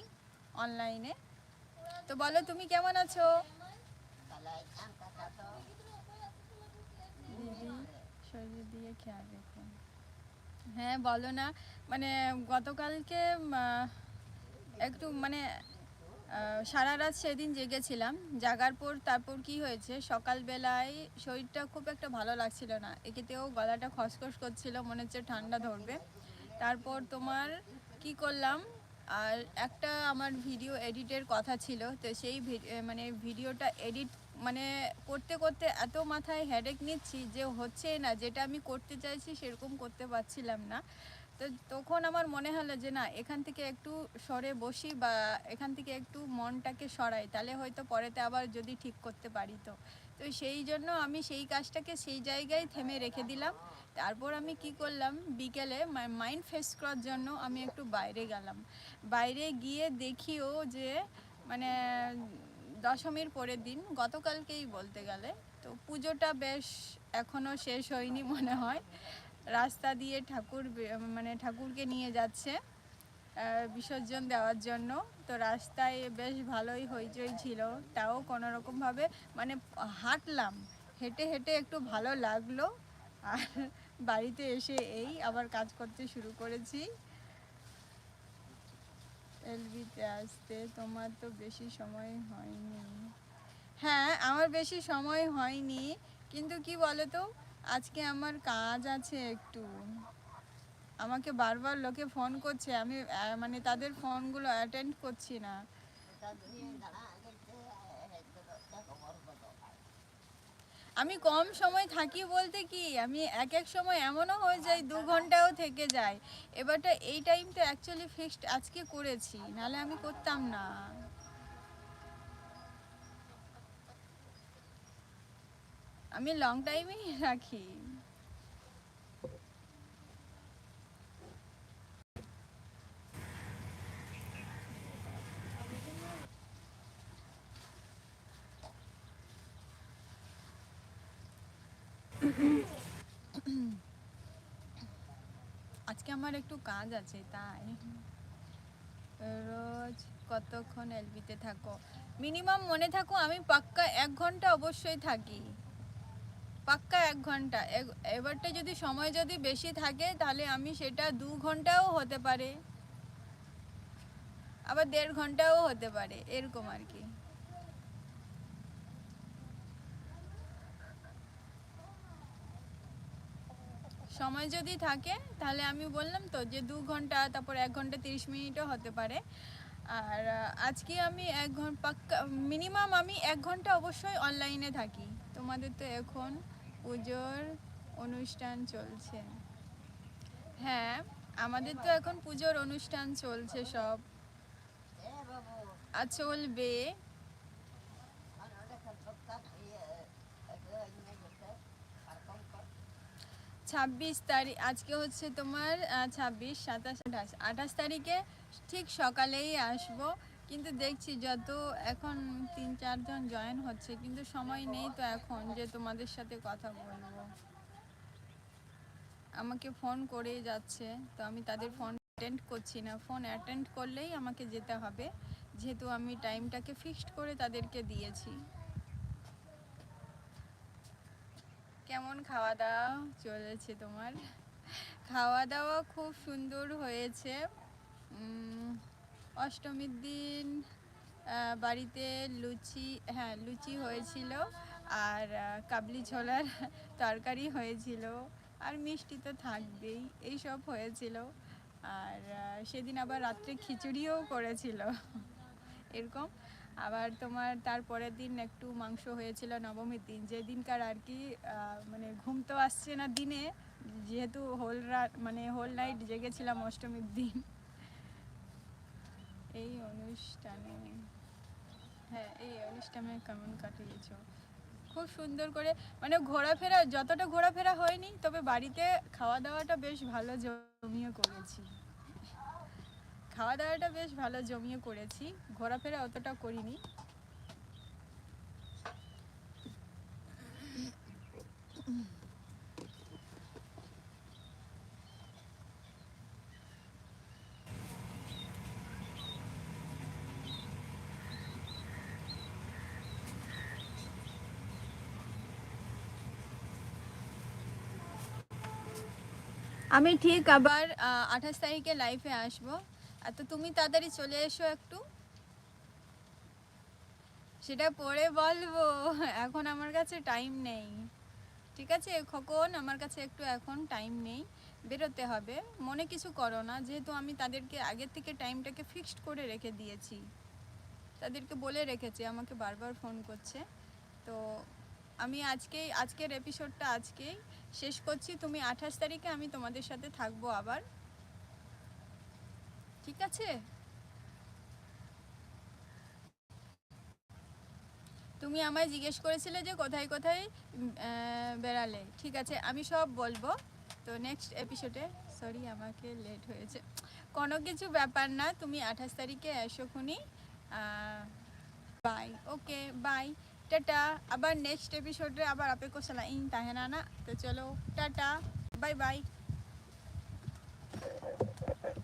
অনলাইনে। তো বলো, তুমি কেমন আছো? দিদি, শরীরের দিকে খেয়াল রেখো। হ্যাঁ, বলো না, মানে গতকালকে উম, আহ, একটু মানে আহ, সারা রাত সেদিন জেগেছিলাম। জাগার পর তারপর কি হয়েছে, সকালবেলায় শরীরটা খুব একটা ভালো লাগছিল না, একেতেও গলাটা খসখস করছিল, মনে হচ্ছে ঠান্ডা ধরবে। তারপর তোমার কি করলাম, আর একটা আমার ভিডিও এডিটের কথা ছিল, তো সেই ভি- এ, মানে ভিডিওটা এডিট মানে করতে করতে এত মাথায় হেডেক নিচ্ছি যে হচ্ছেই না, যেটা আমি করতে চাইছি সেরকম করতে পারছিলাম না। তো তখন আমার মনে হলো যে না, এখান থেকে একটু সরে বসি বা এখান থেকে একটু মনটাকে সরাই, তাহলে হয়তো পরেতে আবার যদি ঠিক করতে পারি তো। তো সেই জন্য আমি সেই কাজটাকে সেই জায়গায় থেমে রেখে দিলাম। তারপর আমি কি করলাম, বিকেলে মাইন্ড ফ্রেশ করার জন্য আমি একটু বাইরে গেলাম। বাইরে গিয়ে দেখিও যে মানে দশমীর পরের দিন, গতকালকেই বলতে গেলে, তো পুজোটা বেশ এখনও শেষ হয়নি মনে হয়। রাস্তা দিয়ে ঠাকুর বে- মানে ঠাকুরকে নিয়ে যাচ্ছে আহ, বিসর্জন দেওয়ার জন্য। তো রাস্তায় বেশ ভালোই হইচই ছিল, তাও কোনো রকমভাবে মানে হাঁটলাম, হেঁটে হেঁটে একটু ভালো লাগলো। আর বাড়িতে এসে এই আবার কাজ করতে শুরু করেছি। এলবিতে আসতে তোমার তো বেশি সময় হয়নি। হ্যাঁ, আমার বেশি সময় হয়নি, কিন্তু কি বলো তো, আজকে আমার কাজ আছে একটু। আমাকে বারবার লোকে ফোন করছে, আমি আহ, মানে তাদের ফোনগুলো অ্যাটেন্ড করছি না। আমি কম সময় থাকি বলতে কি, আমি এক এক সময় এমনও হয়ে যাই, দু ঘন্টাও থেকে যাই। এবারটা এই টাইম তো অ্যাকচুয়ালি ফিক্সড আজকে করেছি, নাহলে আমি করতাম না। আমি লং টাইমেই রাখি। আজকে আমার একটু কাজ আছে, তাই। রোজ কতক্ষণ এলবিতে থাকো? মিনিমাম মনে থাকো, আমি পাক্কা এক ঘন্টা অবশ্যই থাকি, পাক্কা এক ঘন্টা। এগ- এবারটা যদি সময় যদি বেশি থাকে, তাহলে আমি সেটা দু ঘন্টাও হতে পারে, আবার দেড় ঘন্টাও হতে পারে, এরকম আর কি। সময় যদি থাকে, তাহলে আমি বললাম তো যে দু ঘন্টা, তারপর এক ঘন্টা তিরিশ মিনিটও হতে পারে। আর আহ, আজকে আমি এক ঘন্টা পাক্কা, মিনিমাম আমি এক ঘন্টা অবশ্যই অনলাইনে থাকি। তোমাদের তো এখন পুজোর অনুষ্ঠান চলছে। হ্যাঁ, আমাদের তো এখন পুজোর অনুষ্ঠান চলছে সব। আর চলবে। ছাব্বিশ তারিখ, আজকে হচ্ছে তোমার আহ, ছাব্বিশ, সাতাশ, আঠাশ, আঠাশ তারিখে ঠিক সকালেই আসবো। কিন্তু দেখছি, যত এখন তিন চারজন জয়েন হচ্ছে, কিন্তু সময় নেই তো এখন যে তোমাদের সাথে কথা বলবো। আমাকে ফোন করে যাচ্ছে, তো আমি তাদের ফোন অ্যাটেন্ড করছি না। ফোন অ্যাটেন্ড করলেই আমাকে যেতে হবে, যেহেতু আমি টাইমটাকে ফিক্সড করে তাদেরকে দিয়েছি। কেমন খাওয়া দাওয়া চলেছে তোমার? খাওয়া দাওয়া খুব সুন্দর হয়েছে। উম, অষ্টমীর দিন আহ, বাড়িতে লুচি, হ্যাঁ, লুচি হয়েছিল, আর আহ, কাবলি ছোলার তরকারি হয়েছিল, আর মিষ্টি তো থাকবেই। এইসব হয়েছিল। আর আহ, সেদিন আবার রাত্রে খিচুড়িও করেছিল। এরকম। আবার তোমার তার পরের দিন একটু মাংস হয়েছিল নবমীর দিন, যেদিনকার আর কি আহ, মানে ঘুম তো আসছে না দিনে, যেহেতু হোল রাত, মানে হোল নাইট জেগেছিলাম অষ্টমীর দিন। এই অনুষ্ঠানে, হ্যাঁ, এই অনুষ্ঠানে কেমন কাটিয়েছো? খুব সুন্দর করে, মানে ঘোরাফেরা, যতটা ঘোরাফেরা হয়নি, তবে বাড়িতে খাওয়া দাওয়াটা বেশ ভালো জমিয়ে করেছি। খাওয়া দাওয়াটা বেশ ভালো জমিয়ে করেছি, ঘোরাফেরা অতটা করিনি। আমি ঠিক আবার আঠাশ তারিখে লাইভে আসবো। আর তো তুমি তাড়াতাড়ি চলে এসো একটু। সেটা পরে বলবো, এখন আমার কাছে টাইম নেই। ঠিক আছে খোকন, আমার কাছে একটু এখন টাইম নেই, বেরোতে হবে। মনে কিছু করো না, যেহেতু আমি তাদেরকে আগের থেকে টাইমটাকে ফিক্সড করে রেখে দিয়েছি, তাদেরকে বলে রেখেছি, আমাকে বারবার ফোন করছে। তো আমি আজকেই, আজকের এপিসোডটা আজকেই শেষ করছি। তুমি আঠাশ তারিখে আমি তোমাদের সাথে থাকবো আবার, ঠিক আছে? তুমি আমায় জিজ্ঞেস করেছিলে যে কোথায় কোথায় উম, আহ, বেড়ালে। ঠিক আছে, আমি সব বলবো। তো নেক্সট এপিসোডে, সরি, আমাকে লেট হয়েছে। কোনো কিছু ব্যাপার না, তুমি আঠাশ তারিখে এসো খুনি। বাই। Okay, bye. টাটা। আবার নেক্সট এপিসোডে আবার ᱟᱯᱮ ᱠᱚ ᱥᱟᱞᱟᱜ ᱤᱧ ᱛᱟᱦᱮᱱᱟ ᱱᱟᱜ᱾ ᱛᱚ ᱪᱚᱞᱚ, ᱴᱟᱴᱟ, ᱵᱟᱭ ᱵᱟᱭ᱾